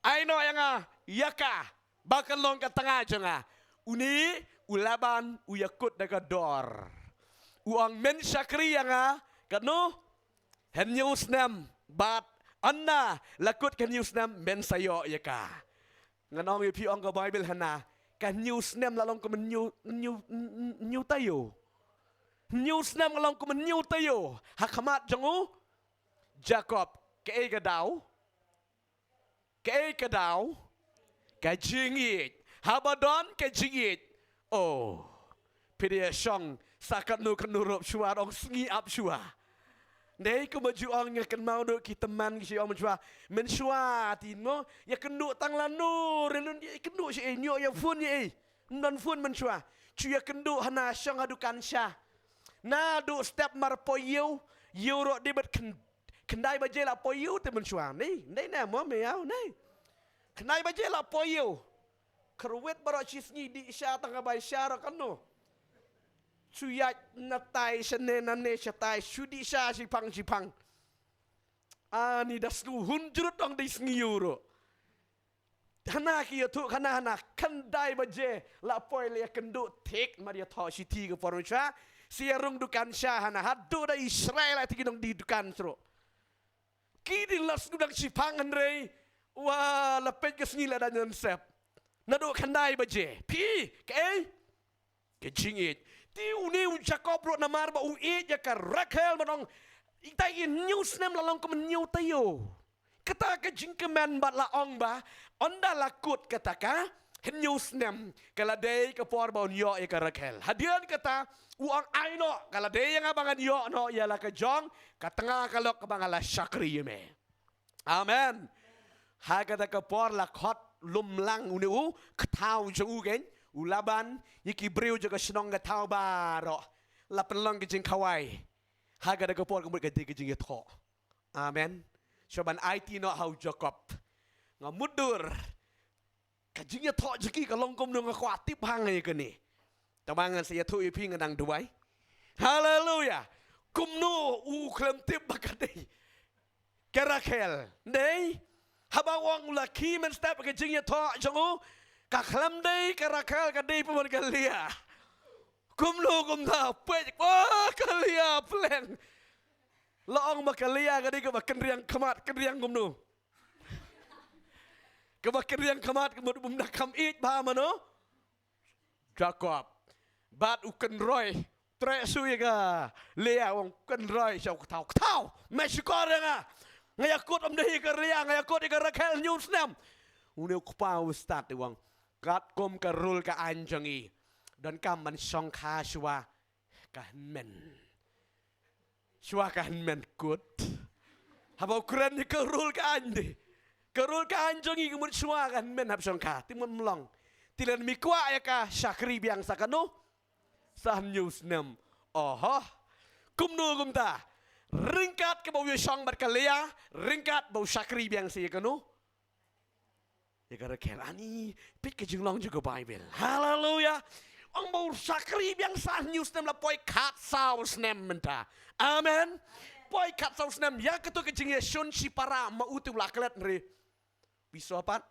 Ai noh ïa nga ïa ka ba kan long ka tnga jong nga. Une u Laban u ïakut da ka dor. U ong, men shakri ïa nga katno? Hynñiew snem. Bad ynda la kut ka hynñiew snem men sa ïoh ïa ka. Ngan ong ïa phi, ong ka Baibl hana, ka hynñiew snem la long kum hynñiew, hynñiew, hynñiew taïew. Hynñiew snem la long kum hynñiew taïew ha khmat jong u Jakob. Kaei ka daw? Kaei ka daw? Ka jingïeit. Haba don ka jingïeit, oh, phi da ïa shong sa katno katno ruh shuwa, ong sngi ap shuwa. Dei kumba ju ong, nga kynmaw duh ki tymmen ki shu ong mynshuwa, mynshuwa te mo ïakynduh tang lano re, lano ïakynduh shaei, ïoh ïa phone ïa ei. Ym don phone mynshuwa. Shu ïakynduh hana, shong ha dukan sha. Naduh step mar poi ïew, ïew ruh dei bad khyn-, khyndai baje la poi ïew te mynshuwa. Nei, nei, ne mo me ïaw, nei. Khyndai baje la poi ïew. Kyrwit baroh shi sngi dih sha tang ka bai sha ruh katno. Shu ïaid na tai shane nane shatai, shu dih sha shiphang shiphang. Ani da sngew hun jrut ong dei sngi ïew ruh. Hana ki ïathuh khana hana, khyndai baje la poi la ïakynduh thik, mar ïathoh shithi ka por mynshuwa. Sa ïarung dukan sha hana, haduh da i Israel la te ki nongdie dukan shuh. Ki dei la sngewdang shiphang hynrei wa la peit ka sngi la dang ïansep. Naduh khyndai baje. Phi, kaei? Ka jingïeit. Te une u Jakob ruh namar ba u ïeit ïa ka Rakhel, ban ong, ita i hynñiew snem la long kum hynñiew taïew. Kata ka jingkmen bad la ong ba ynda la kut kata ka hynñiew snem ka la dei ka por ba un ïoh ïa ka Rakhel. Hadien kata u ong, ai noh, ka la dei ïa nga ba ngan ïoh noh ïa la ka jong ka tnga ka lok kaba nga la shakri ïa me. Amen. Ha kata ka por la khot lum lang une u kthaw jong u, keiñ u Laban, ïa ki briew jong ka shnong ka thaw baroh. La pynlong ka jingkhawai. Ha kata ka por ka mut ka dei ka jingïathoh. Amen. Shuwa ban aiti noh ha u Jakob. Nga mutdur. Ka jingïathoh jong ki ka long kumno, nga kwah tip hangne kane. Tangba ngan sa ïathuh ïa phi nga dang duwai. Haleluya. Kumno u khlem tip ba ka dei ka Rakhel? Dei. Haba u ong u la khie mynstep ka jingïathoh jong u, ka khlem dei ka Rakhel, ka dei pynban ka Lia. Kumno kumta, peit, oh, ka Lia pleng. La ong ba ka Lia ka dei kaba kynriang khmat, kynriang kumno? Kaba kynriang khmat ka mut bym da kham ïeit bha mano Jakob. Bad u kynroi, treh shuh ïa ka Lia, u ong, kynroi sha u kthaw, kthaw, me shukor ïa nga. Nga ïakut ym dei ïa ka Lia, nga ïakut ïa ka Rakhel hynñiew snem. Une u kpa u stad u ong, katkum ka rul ka aiñ jong ngi, donkam ban shongkha shuwa ka hynmen. Shuwa ka hynmen kut. Haba u kren ïa ka rul ka aiñ de, ka rul ka aiñ jong ngi ka mut shuwa ka hynmen hap shongkha. Te mut ym long. Te lada me kwah ïa ka, shakri biang sa kano? Sa hynñiew snem. Oho. Kumno kumta? Ryngkat kaba u ïashong bad ka Lia, ryngkat ba u shakri biang sa ïa kano? Ïa ka Rakhel. Ani, peit ka jinglong jong ka Baibl. Haleluya. Ong ba u shakri biang sa hynñiew snem, la poi khatsaw snem mynta. Amen. Poi khatsaw snem. Ïa kato ka jingïashun shipara, ma u te u la klet, hynrei u Esau pat.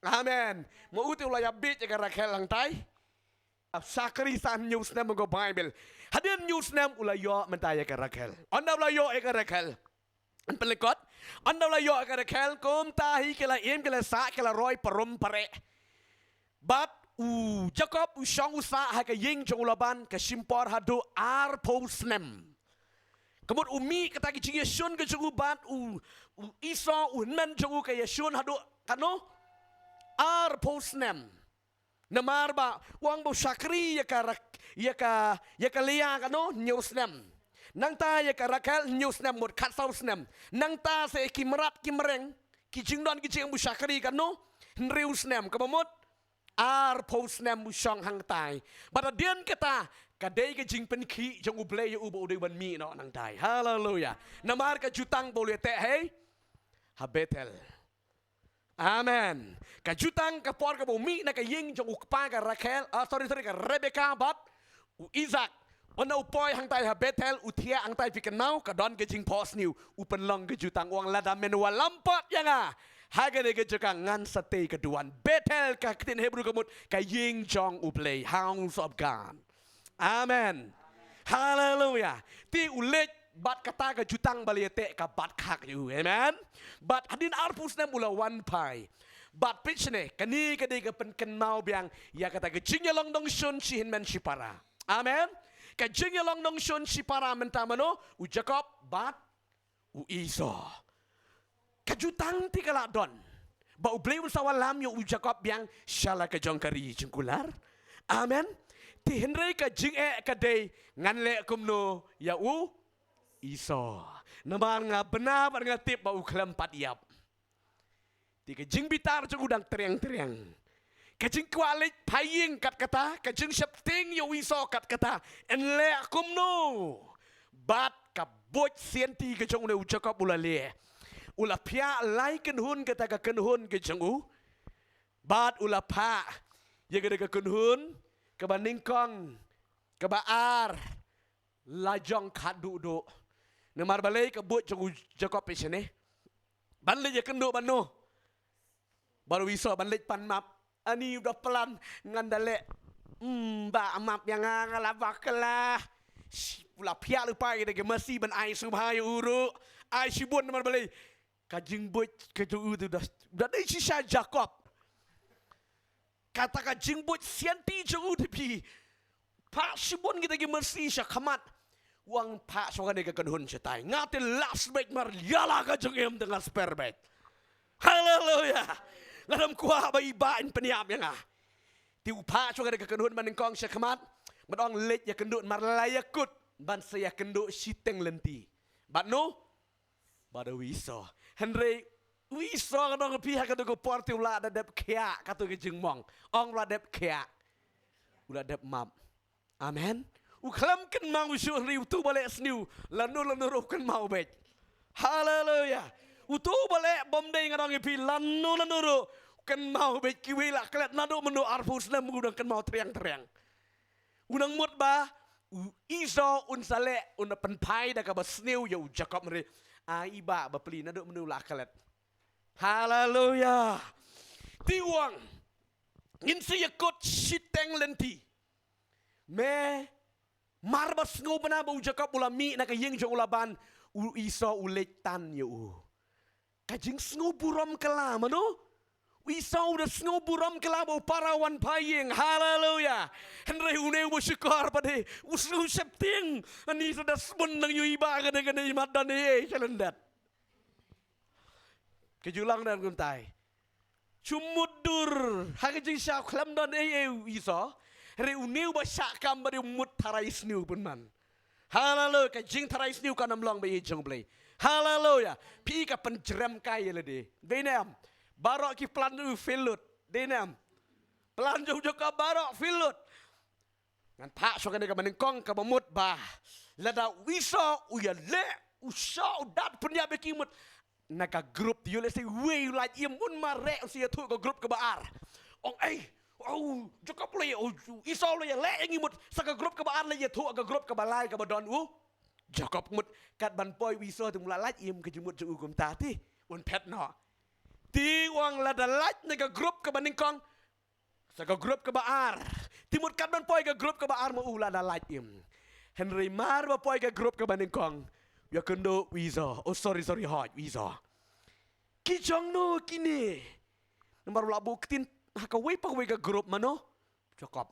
Amen. Ma u te u la ïa bieit ïa ka Rakhel hangtai. Shakri sa hynñiew snem, ong ka Baibl. Hadien hynñiew snem u la ïoh mynta ïa ka Rakhel. Ynda u la ïoh ïa ka Rakhel, yn pynlyngkot. Ynda u la ïoh ïa ka Rakhel, kumta hi ki la im, ki la sah, ki la roi parum pareh. Bad u Jakob u shong u sah ha ka ïing jong u Laban ka shim por haduh arphew snem. Ka mut u mih kata ka jingïashun ka jong u bad u, u Esau u hynmen jong u ka ïashun haduh kano? Arphew snem. Namar ba u ong ba u shakri ïa ka Rak-, ïa ka, ïa ka Lia kano, hynñiew snem. Nangta ïa ka Rakhel hynñiew snem, mut khatsaw snem. Nangta sa ïa ki mrad ki mreng, ki jingdon ki jingem, u shakri kano, hynriew snem. Kaba mut arphew snem u shong hangtai. Bad hadien kata ka dei ka jingpynkhih jong U Blei ïa u ba u dei ban mih noh nangtai. Haleluya. Namar ka jutang ba u la teh hei ha Bethel. Amen. Ka jutang, ka por kaba u mih na ka ïing jong u kpa ka Rakhel, ah, sorry, sorry, ka Rebecca bad u Isaac. Ynda u poi hangtai ha Bethel, u thiah hangtai, phi kynmaw, ka don ka jingphohsniew, u pynlong ka jutang, u ong lada men wallam pat ïa nga ha kane ka jaka, ngan sa tei ka duwan. Bethel ka ktien Hebrew ka mut ka ïing jong U Blei, house of God. Amen. Haleluya. Te u leit bad kata ka jutang ba la ïateh, ka bat khak ïa u. Amen. Bad hadien arphew snem u la wan phai. Bad peit shane, kane ka dei ka pynkynmaw biang ïa kata ka jingïalong nongshun shi hynmen shi para. Amen. Ka jingïalong nongshun shi para mynta mano, u Jakob bad u Esau. Ka jutang te ka la don ba U Blei un sa wallam ïa u Jakob biang sha la ka jong ka ri jong kular. Amen. Te hynrei ka jingeh ka dei ngan leh kumno ïa u Esau. Namar nga bna bad nga tip ba u khlem pat ïap. Te ka jingbitar jong u dang triang triang. Ka jingkwah leit phai ïing kat kata, ka jingsheptieng ïa u Esau kat kata. Yn leh kumno? Bad ka buit sianti ka jong une u Jakob u la leh. U la phiah lai kynhun kata ka kynhun ka jong u. Bad u la phah ïa kata ka kynhun kaba nyngkong, kaba ar, la jong khatduh duh. Namar balei? Ka buit jong u Jakob ïa shane. Ban leit ïakynduh bad no? Bad u Esau. Ban leit pan map. Ani u da plan, ngan da leh. Hmm, ba map ïa nga, nga la bakla. Shi, u la phiah lypa ïa da ka masi ban ai sngewbha ïa u ruh. Ai shibun, namar balei? Ka jingbuit ka jong u te da, da dei shisha Jakob. Kata ka jingbuit sianti jong u te phi. Phah shibun kita ki masi sha khmat. U ong phah shuwa kane ka kynhun shatai. Nga te last beit, mar ïa la ka jingim te nga spare beit. Haleluya. Nga dang kwah ba i Bah in pynïap ïa nga. Te u phah shuwa kane ka kynhun ba nyngkong sha khmat. Bad ong leit ïakynduh, mar la ïakut ban sa ïakynduh shiteng lynti. Bad no? Bad u Esau. Hynrei U Esau, ngan ong ïa phi, ha katu ka por te u la da dep khiah, katu ka jingmong. Ong u la dep khiah. U la dep map. Amen. U khlem kynmaw shuh, hynrei utu ba leh sniew, lano lano ruh u kynmaw beit. Haleluya. Utu ba leh bymdei, ngan ong ïa phi, lano lano ruh u kynmaw beit. Kiwei la klet naduh mynno arphew snem, u dang kynmaw triang triang. U nang mut ba u Esau un sa leh, un pynphai da kaba sniew ïa u Jakob, hynrei ai i bah ba plie, naduh mynno la klet. Haleluya. Te u ong, ngin sa ïakut shiteng lynti. Me, mar ba sngewbha ba u Jakob u la mih na ka ïing jong u Laban, u Esau u leit tan ïa u. Ka jingsngewburom kylla, mano? U Esau u da sngewburom kylla ba u para u wan phai ïing. Haleluya. Hynrei une u ba shukor pat de, u sngew sheptieng. Ani sa da sbun nang ïohi ba kane kane i mat don ei ei sha lyndet. Ka ju long dang kumtai. Shu mutdur ha ka jingshisha, khlem don ei ei u Esau. Hynrei une u ba shah kam ba dei u mut tharai sniew pynban. Haleluya. Ka jingtharai sniew kam long ba ïeit jong U Blei. Haleluya. Phi, ka pynjrem kai ïa lade. Dei ne em? Baroh ki plan u fail lut. Dei ne em? Plan jong u Jakob baroh fail lut. Ngan phah shuwa kane kaba nyngkong kaba mut ba lada u Esau u ïaleh, u shah, u dat pynïap ïa ki mut na ka group, te ïoh lehse uwei u lait im, un mareh, un sa ïathuh ka group kaba ar. Ong ei, oh, Jakob leh, oh, Esau leh, ïaleh ïa ngi mut, sa ka group kaba ar leh ïathuh ka group kaba lai kaba don u Jakob mut. Kat ban poi u Esau te um lah lait im ka jingmut jong u kumta te un phet noh. Te u ong lada lait na ka group kaba nyngkong, sa ka group kaba ar. Te mut kat ban poi ka group kaba ar ma u la da lait im. Hynrei mar ba poi ka group kaba nyngkong, ïakynduh u Esau. Oh, sorry, sorry, hooid, u Esau. Ki jong no kine? Namar u la buh ktien ha kawei pa kawei ka group, mano? Jakob.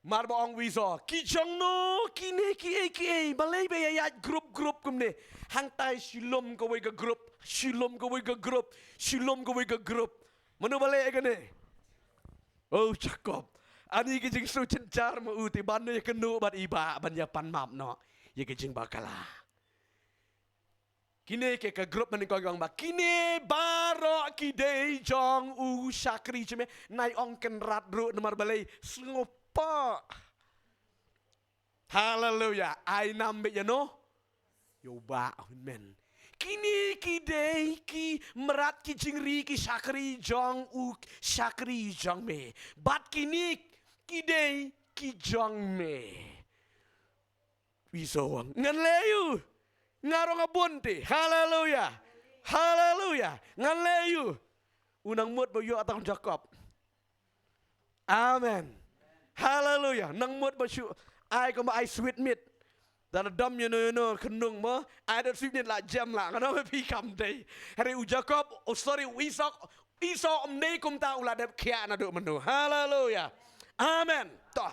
Mar ba ong u Esau, ki jong no kine kiei kiei? Balei ba ïa ïaid group group kumne? Hangtai shu lum kawei ka group, shu lum kawei ka group, shu lum kawei ka group. Mano ba leh kane? Oh, Jakob. Ani ka jingsngewjynjar ma u te ban ïakynduh bad i bah ban ïa pan map noh ïa ka jingbakla. Kine ki ka group mynnyngkong ki ong ba kine baroh ki dei jong u shakri jong me. Nai ong kynrad ruh, namar balei? Sngewbha. Haleluya. Ai nam beit ïa no? Ïa u bah. Amen. Kine ki dei ki mrad, ki jingri, ki shakri jong u shakri jong me. Bad kine ki dei ki jong me. U Esau u ong, ngan leh ïa u. Nga ruh nga bun te. Haleluya. Haleluya. Ngan leh ïa u. U nang mut ba ïoh tang u Jakob. Amen. Haleluya. Nang mut ba shu ai kumba ai sweet meat. Da la dom ïa no ïa no kynung mo, ai da sweet meat la jem la. Ngan ong ïa phi, kam dei. Hynrei u Jakob, oh sorry, u Esau, Esau um dei kumta, u la dep khiah naduh mynno. Haleluya. Amen. To.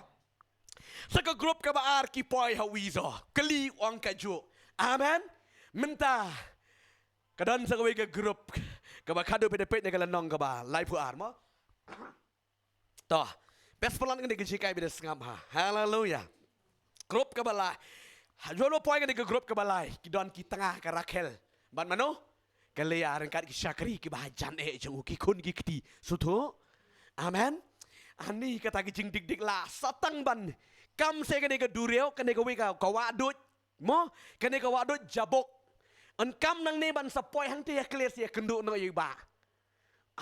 Sa ka group kaba ar ki poi ha u Esau. Kylli, u ong kajuh. Amen. Mynta ka don sa kawei ka group kaba khadduh, phi da peit na ka lynnong kaba laiphew ar mo. To. Best plan kane ka jinghikai, phi da sngap ha. Haleluya. Group kaba lai. Ha, jong no poi kane ka group kaba lai? Ki don ki tnga, ka Rakhel bad mano? Ka Leah, ryngkat ki shakri kiba hajan eh jong u, ki khun ki kti. Sngewthuh? Amen. Ani kata ki jingdikdik la sa tang ban kam sa kane ka duriaw, kane kawei ka, ka wah duh. Mo, kane ka wah duh Jabok. Yn kam nangne ban sa poi hangta ïa klet, sa ïakynduh noh ïa u bah.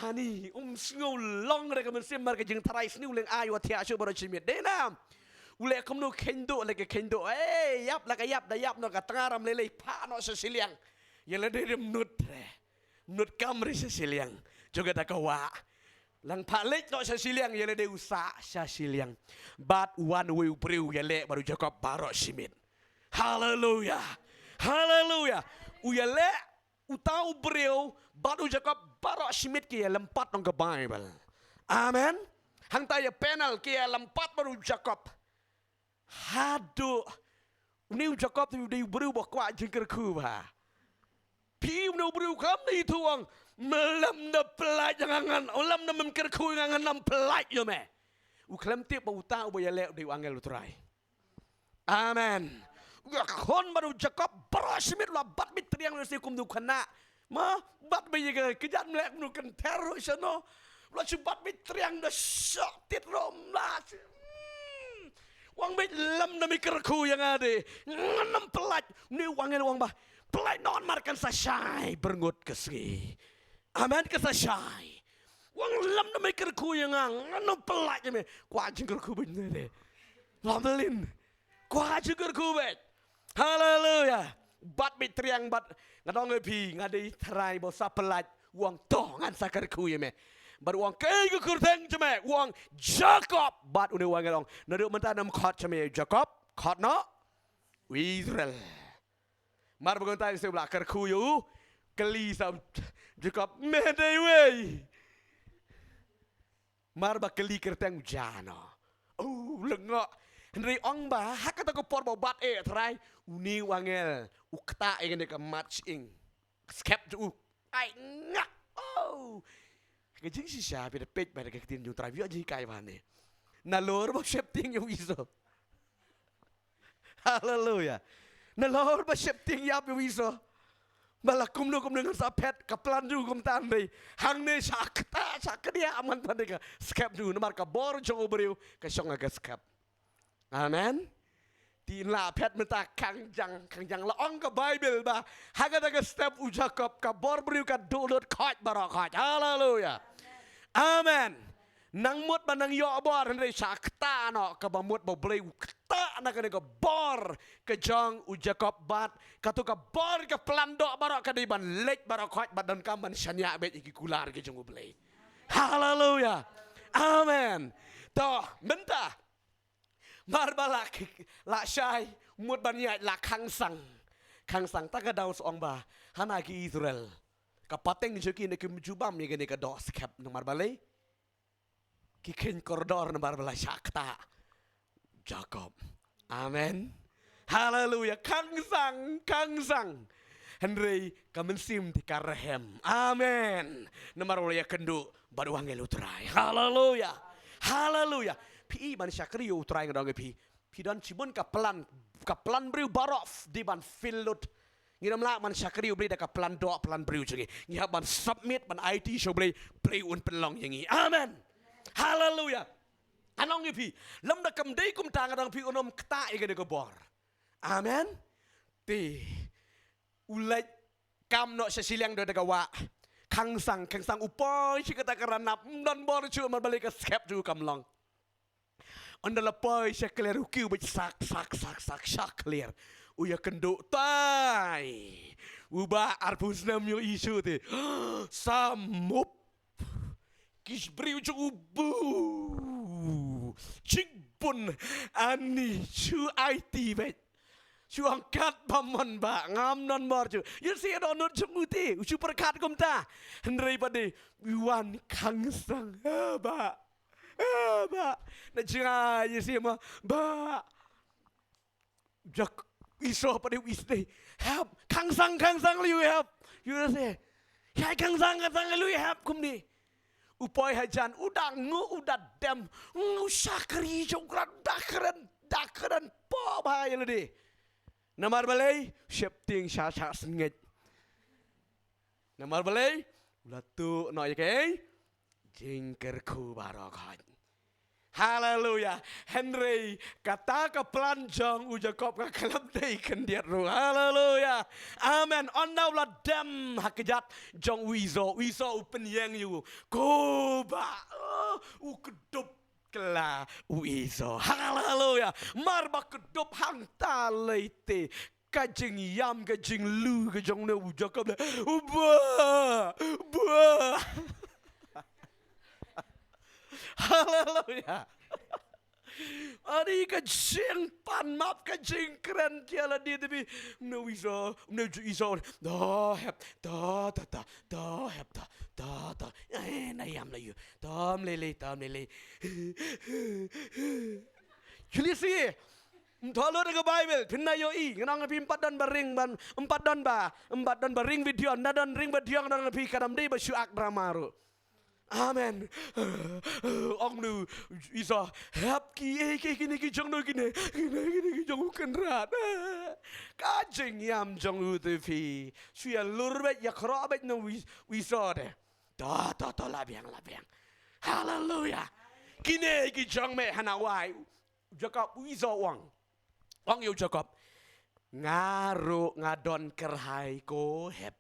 Ani, um sngew long re ka mynsiem, mar ka jingtharai sniew leng ai wa thiah shuh baroh shi miet. Dei nam? U leh kumno? Kheiñ duh, leh ka kheiñ duh. Ei, ïap, la ka ïap, da ïap noh ka tnga, ram lei lei, phah noh sha shiliang. Ïa lade rim nud re. Nud kam re sha shiliang jong kata ka wah. Lang phah leit noh sha shiliang, ïa lade u sah sha shiliang. Bad u wan uwei u briew ïaleh bad u Jakob baroh shi miet. Haleluya. Haleluya. U ïaleh uta u briew bad u Jakob baroh shi miet, ki ïalympat, ong ka Baibl. Amen. Hangta ïa panel, ki ïalympat bad u Jakob. Haduh une u Jakob te u dei u briew ba kwah jingkyrkhu bha. Phi, une u briew kam dei tu ong, me lem da pyllait ïa nga, ngan, me lem da mem kyrkhu ïa nga, ngan ym pyllait ïa me. U khlem tip ba uta uba ïaleh u dei u angel u Trai. Amen. U ïakhun bad u Jakob baroh shi miet, u la bat beit triang, u la siew kum u khynnah Ma, bat beit ïa ka, ka jat mlek mnu kynter ruh shano. La shu bat beit triang da shok tit ruh mla. Hmm. Ong beit lem da me kyrkhu ïa nga de. Ngan ym pynlait. Une u angel u ong ba, pynlait noh namar kan sa shai byrngut ka sngi. Amen, kan sa shai. Ong lem da me kyrkhu ïa nga, ngan ym pynlait ïa me. Kwah jingkyrkhu beit ne de. Lam lin. Kwah jingkyrkhu beit. Haleluya. Bat beit triang bat. Nga ong ïa phi, nga dei trai ba sa pynlait. Ong to ngan sa kyrkhu ïa me. Bat ong kaei ka kyrteng jong me. Ong Jakob. Bat une u angel ong, naduh mynta ym khot jong me Jakob. Khot noh u Israel. Mar ba kumta Israel ba la kyrkhu ïa u. Kylli sa Jakob, me dei uei? Mar ba kylli kyrteng u ja noh. Oh, lyngngoh. Hynrei ong ba ha kata ka por ba u bat eh trai, une u angel u ktah ïa kane ka mat shyieng. Skep jong u. Ai ngak. Oh. Ka jingshisha phi da peit ba da ka ktien jong u Trai, phi ïoh jinghikai ba ne. Nalor ba sheptieng ïa u Esau. Haleluya. Nalor ba sheptieng ïap ïa u Esau. Ba la kumno kumno ngan sa phet, ka plan jong u kumta, hynrei hangne sha ktah, sha kdiah man tang de ka skep jong u, namar ka bor jong u briew ka shong ha ka skep. Amen. Te la phet mynta khangjang, khangjang, la ong ka Baibl ba ha kata ka step u Jakob, ka bor briew ka duh lut khoit baroh khoit. Haleluya. Amen. Nang mut ba nang ïoh bor, hynrei sha ktah noh, kaba mut ba u Blei u ktah na kane ka bor ka jong u Jakob, bad kato ka bor ka plan doh baroh ka dei ban leit baroh khoit bad donkam ban shaniah beit ïa ki kular ki jong u Blei. Haleluya. Amen. To, mynta mar ba la ki-, la shai, mut ban ïaid, la khang sang. Khang sang, ta ka daw sa ong ba hana ki Israel, ka pateng jong ki ne kim ju bam ïa kane ka doh skep, namar balei? Ki kheiñ kordor namar ba la shah ktah Jakob. Amen. Haleluya. Khang sang, khang sang. Hynrei ka mynsiem te ka rhem. Amen. Namar u la ïakynduh bad u angel u Trai. Haleluya. Haleluya. Phi i ban shakri ïa u Trai, nga ong ïa phi, phi don shibun ka plan, ka plan briew baroh f-, dei ban fail lut. Ngim lah ban shakri ïa u Blei da ka plan doh plan briew jong ngi. Ngi hap ban submit, ban aiti sha u Blei, Blei un pynlong ïa ngi. Amen. Haleluya. Nga ong ïa phi, lymda kam dei kumta, nga ong ïa phi, un ym ktah ïa kane ka bor. Amen. Te u leit kam noh sha shiliang da ka wah. Khang sang, khang sang, u poi sha kata ka ranab, ym don bor shuh, namar balei? Ka skep jong u kam long. Ynda la poi sha kliar, u kiew beit sak sak sak sak sha kliar. U ïakynduh, tai, u Bah, arphew snem ïohi shuh te. Sa mup. Ki briew jong u, bu, jingbun ani, shu aiti beit. Shu ong katba mon Bah, ngam don bor shuh. Ïohsngew dohnud jong u te, u shu pyrkhat kumta. Hynrei pat de u wan khang sang. Ha Bah. Ha Bah. Na jngai ïohsngew ma Bah. Jak Esau pat de u isnei. Hep, khang sang, khang sang lei u hep. Ïohsngew. Ïa khang sang, khang sang lei u hep kumne. U poi hajan, u da nguh, u da dem, u shakri jong u Trai, da kren, da kren, pop ha ïa lade. Namar balei? Sheptieng sha sha sngewbha. Namar balei? U la tuh noh ïa kaei? Jingkyrkhu baroh khoit. Haleluya. Hynrei kata ka plan jong u Jakob ka khlem dei khyndiat ruh. Haleluya. Amen. Ynda u la dem ha kjat jong u Esau, u Esau u pynïeng ïa u. Ko Bah, oh, u kdup kylla u Esau. Haleluya. Mar ba kdup hangta lei te, ka jingïam, ka jinglu ka jong une u Jakob, u Bah, Bah. Haleluya. Ani ka jingpan map, ka jingkren ki la dei te phi. Une u Esau, une u Esau. Da hep, da, da, da, da hep, da, da, da. Eh, na ïam la ïoh. Tam lei lei, tam lei lei. Julie si. Ym thoh lut ka Baibl, phin da ïohi, nga ong ïa phi, ym pat don ba ring ban, ym pat don ba, ym pat don ba ring video, ynda don ring video, nga ong ïa phi, ka dang dei ba shu act drama ruh. Amen. Ong nu Esau, hep ki, eh, ki, kine ki jong nu kine, kine, kine ki jong u kynrad. Ka jingïam jong u te phi. Shu ïa lur beit, ïa khroh beit na u Esau de. To, to, to, la biang, la biang. Haleluya. Kine ki jong me hana wai. Jakob, u Esau u ong. Ong ïa u Jakob. Nga ruh nga don kyrhai, ko hep.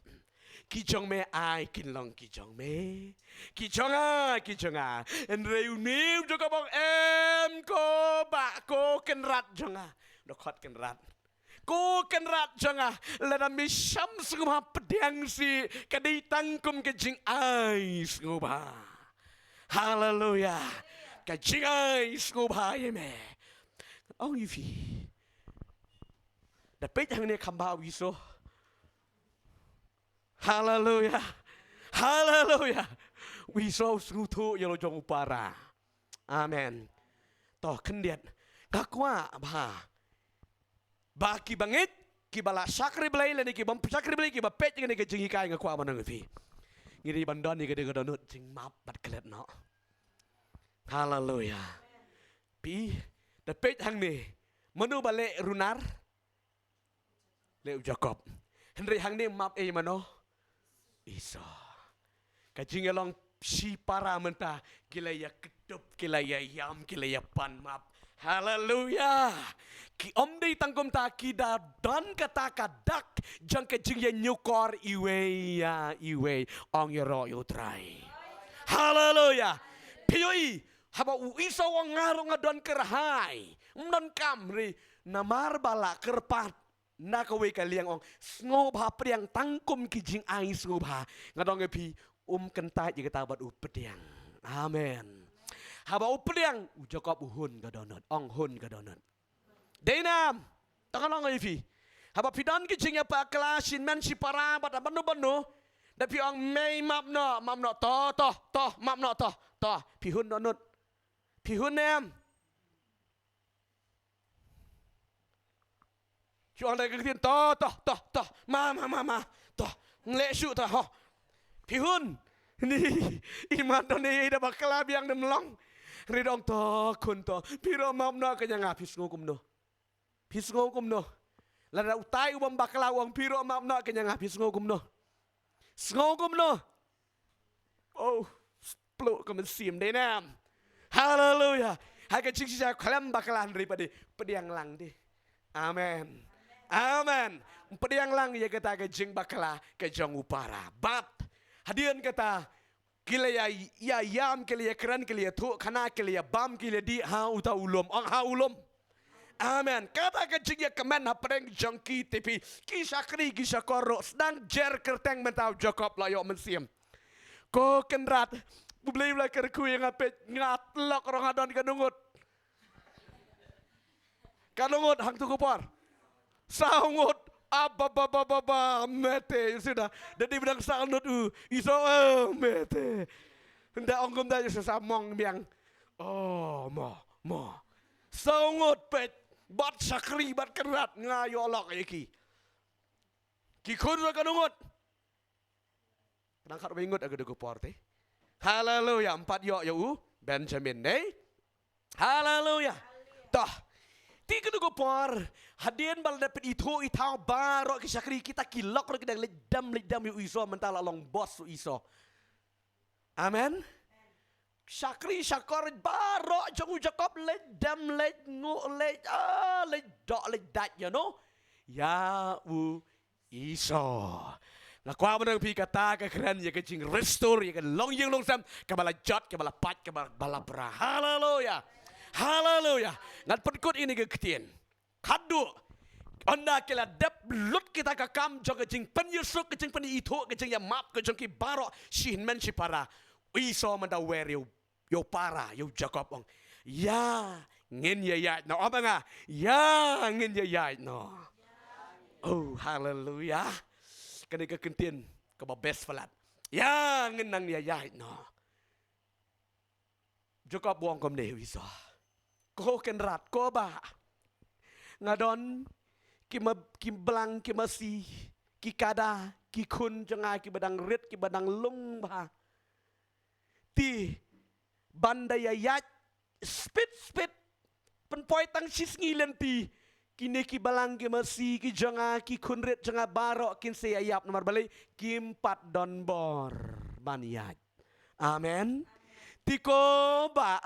Ki jong me ai kin long ki jong me. Ki jong nga, ki jong nga. Hynrei une u Jakob u ong em ko bah, ko kynrad jong nga. Dkhot kynrad. Ko kynrad jong nga, lada me sham sngewbha pdiang sih, ka dei tang kum ka jingai sngewbha. Haleluya. Ka jingai sngewbha ïa me. Ong ïa phi. Da peit hangne kham bha u Esau. Haleluya. Haleluya. U Esau u sngewthuh ïa la jong u para. Amen. To khyndiat. Nga kwah bha ba ki bangeit, ki ba la shakri Blei lane ki bym shakri Blei, ki ba peit ïa kane ka jinghikai, nga kwah ban ong ïa phi. Ngi dei ban don ïa ka dei ka dohnud jingmap bad klet noh. Haleluya. Phi, da peit hangne. Mano ba leh runar? Leh u Jakob. Hynrei hangne map ei mano? Esau. Ka jingïalong shi para mynta, ki la ïa kdup, ki la ïa ïam, ki la ïa pan map. Haleluya. Ki ym dei tang kumta, ki da don kata ka dak jong ka jingïañiewkor iwei ïa iwei. Ong ïaroh ïa u Trai. Haleluya. Phi ïohi, haba u Esau u ong nga ruh nga don kyrhai, ym don kam, hynrei namar ba la kyrpad na kawei ka liang, ong sngewbha pdiang tang kum ki jingai sngewbha. Nga ong ïa phi, um kyntait ïa kata bad u pdiang. Amen. Haba u pdiang, u Jakob u hun ka dohnud, ong hun ka dohnud. Dei ne em? To nga ong ïa phi. Haba phi don ki jingïabakla shi hynmen shi para bad banu banu, da phi ong mei map noh, map noh, to, to, to, map noh, to, to. Phi hun dohnud. Phi hun ne em? Shu ong da ka ktien, to, to, to, to, ma, ma, ma, ma, to, ngleh shuh to, ho. Phi hun. Ni, imat don ne da bakla biang dem long. Ri dong to, khun to. Phi ruh map noh ka jong nga, phi sngew kumno? Phi sngew kumno? Lada utai u bym bakla u ong phi ruh map noh ka jong nga, phi sngew kumno? Sngew kumno? Oh, pluh ka mynsiem, dei ne em? Haleluya. Ha ka jingshisha khlem bakla hynrei pat de, pdiang lang de. Amen. Amen. Pdiang lang ïa kata ka jingbakla ka jong u para. Bad hadien kata ki la ïa, ïa ïam, ki la ïa kren, ki la ïa thuh khana, ki la ïa bam, ki la ïa dih ha uta u lum. Ong ha u lum. Amen. Kata ka jingïakmen hapdeng jong ki te phi, ki shakri ki shakor ruh, sdang jer kyrteng mynta u Jakob la ïoh mynsiem. Ko kynrad, U Blei u la kyrkhu ïa nga, peit nga lok ruh nga don kano ngut. Kano ngut hangto ka por? Saw ngut. Aba, ba, ba, ba, ba, mete, suda. Da dei ba dang saw ngut u Esau, eh, mete. Nda ong kumta, sa sa mong biang. Oh, mo, mo. Saw ngut, peit, bad shakri, bad kynrad, nga ïoh lok ïa ki. Ki khun ruh kano ngut? Dang khatwei ngut ha kano ka por te. Haleluya, ym pat ïoh ïa u Benjamin, ne? Haleluya. Toh. Te kano ka por, hadien ba la dep ithuh ithaw baroh ki shakri, kita ki lok ruh ki dang leit dem, leit dem ïa u Esau, mynta la long boss u Esau. Amen. Shakri shakor baroh jong u Jakob leit dem, leit nguh, leit, ah, leit doh, leit dait, you know. Ïa u Esau. Nga kwah ban ong ïa phi, kata ka kren ïa ka jingrestore ïa ka longïing longsem kaba la jot, kaba la pait, kaba, ba la pra. Haleluya. Haleluya. Ngan pynkut ïa kane ka ktien. Haduh ynda ki la dep lut kita ka kam jong ka jingpynïasuk, ka jingpynithuh, ka jingïamap ka jong ki baroh shi hynmen shi para, u Esau mynta u wer ïa u, ïa u para, ïa u Jakob, ong, ïa ngin ïaïaid noh. Ong ba nga, ïa ngin ïaïaid noh. Oh, haleluya. Kane ka kyntien kaba best palat. Ïa ngin nang ïaïaid noh. Jakob u ong kumne ïa u Esau. Ko kynrad, ko bah. Nga don ki ma, ki blang, ki masi, ki kada, ki khun jong nga kiba dang rit, kiba dang lung bha. Te ban da ïa ïaid spit spit, pynpoi tang shi sngi lynti, kine ki balang ki masi ki jong nga, ki khun rit jong nga baroh kin sa ïa ïap, namar balei? Kim pat don bor ban ïaid. Amen. Te ko Bah,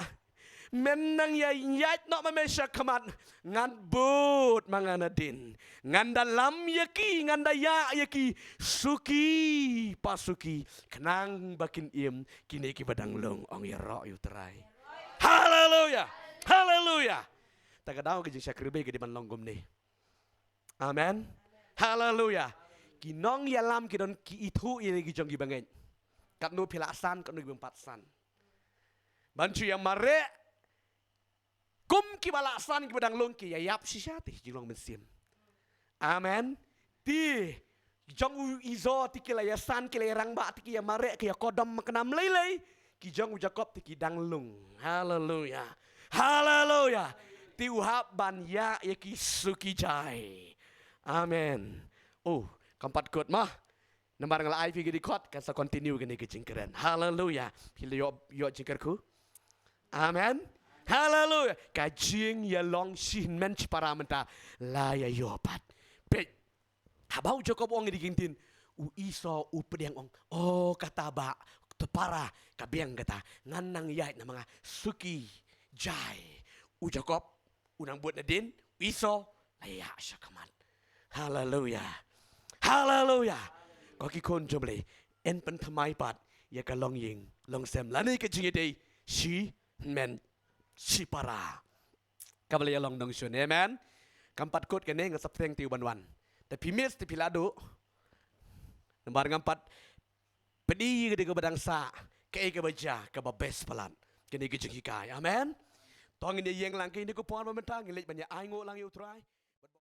men nang ïa ïaid noh ma me sha khmat, ngan bud ma nga nadien. Ngan da lam ïa ki, ngan da ïa ïa ki suki pa suki, khnang ba kin im kine ki ba dang lung, ong ïaroh ïa U Trai. Haleluya. Haleluya. Ta ka daw ka jingshakri ba ka dei ban long kumne. Amen. Haleluya. Ki nongïalam ki don ki ithuh ïa ki jong ki bangeit. Katno phi la san, katno ki bym pat san. Ban shu ïa mareh kum ki ba la san, ki ba dang lung, ki ïa ïap shisha te jinglong mynsiem. Amen. Te jong u Esau te ki la ïa san, ki la ïa rangbah, te ki ïa mareh, ki ïa kordom, ma kane lei lei ki jong u Jakob te ki dang lung. Haleluya. Haleluya. Te u hap ban ïa ïa ki suki jai. Amen. Oh, kam pat kut ma. Namar nga la ai phi ka dkhot, kan sa continue kane ka jingkren. Haleluya. Phi la ïoh, ïoh jingkyrkhu. Amen. Haleluya. Ka jingïalong shi hynmen shi para mynta la ïa ïoh pat. Peit. Haba u Jakob u ong ïa ki ktien, u Esau u pdiang, ong, "Oh, kata Bah, to para, ka biang kata. Ngan nang ïaid na ma nga suki jai." U Jakob u nang bud nadien, u Esau la ïa sha khmat. Haleluya. Haleluya. Ko ki khun jong U Blei, yn pynthymmai pat ïa ka longïing longsem lane ka jingïadei shi hynmen shi para. Kaba la ïalong nongshun. Amen. Kam pat kut kane, nga sa pdiang te u ban wan. Te phi miss, te phi la duh. Namar ngam pat pdiang ïa ka dei kaba dang sah, kaei kaba jia, kaba best palat. Kane ka jinghikai. Amen. To ngin ïa ïeng lang kane ka por ba mynta, ngin leit ban ïa ainguh lang ïa U Trai.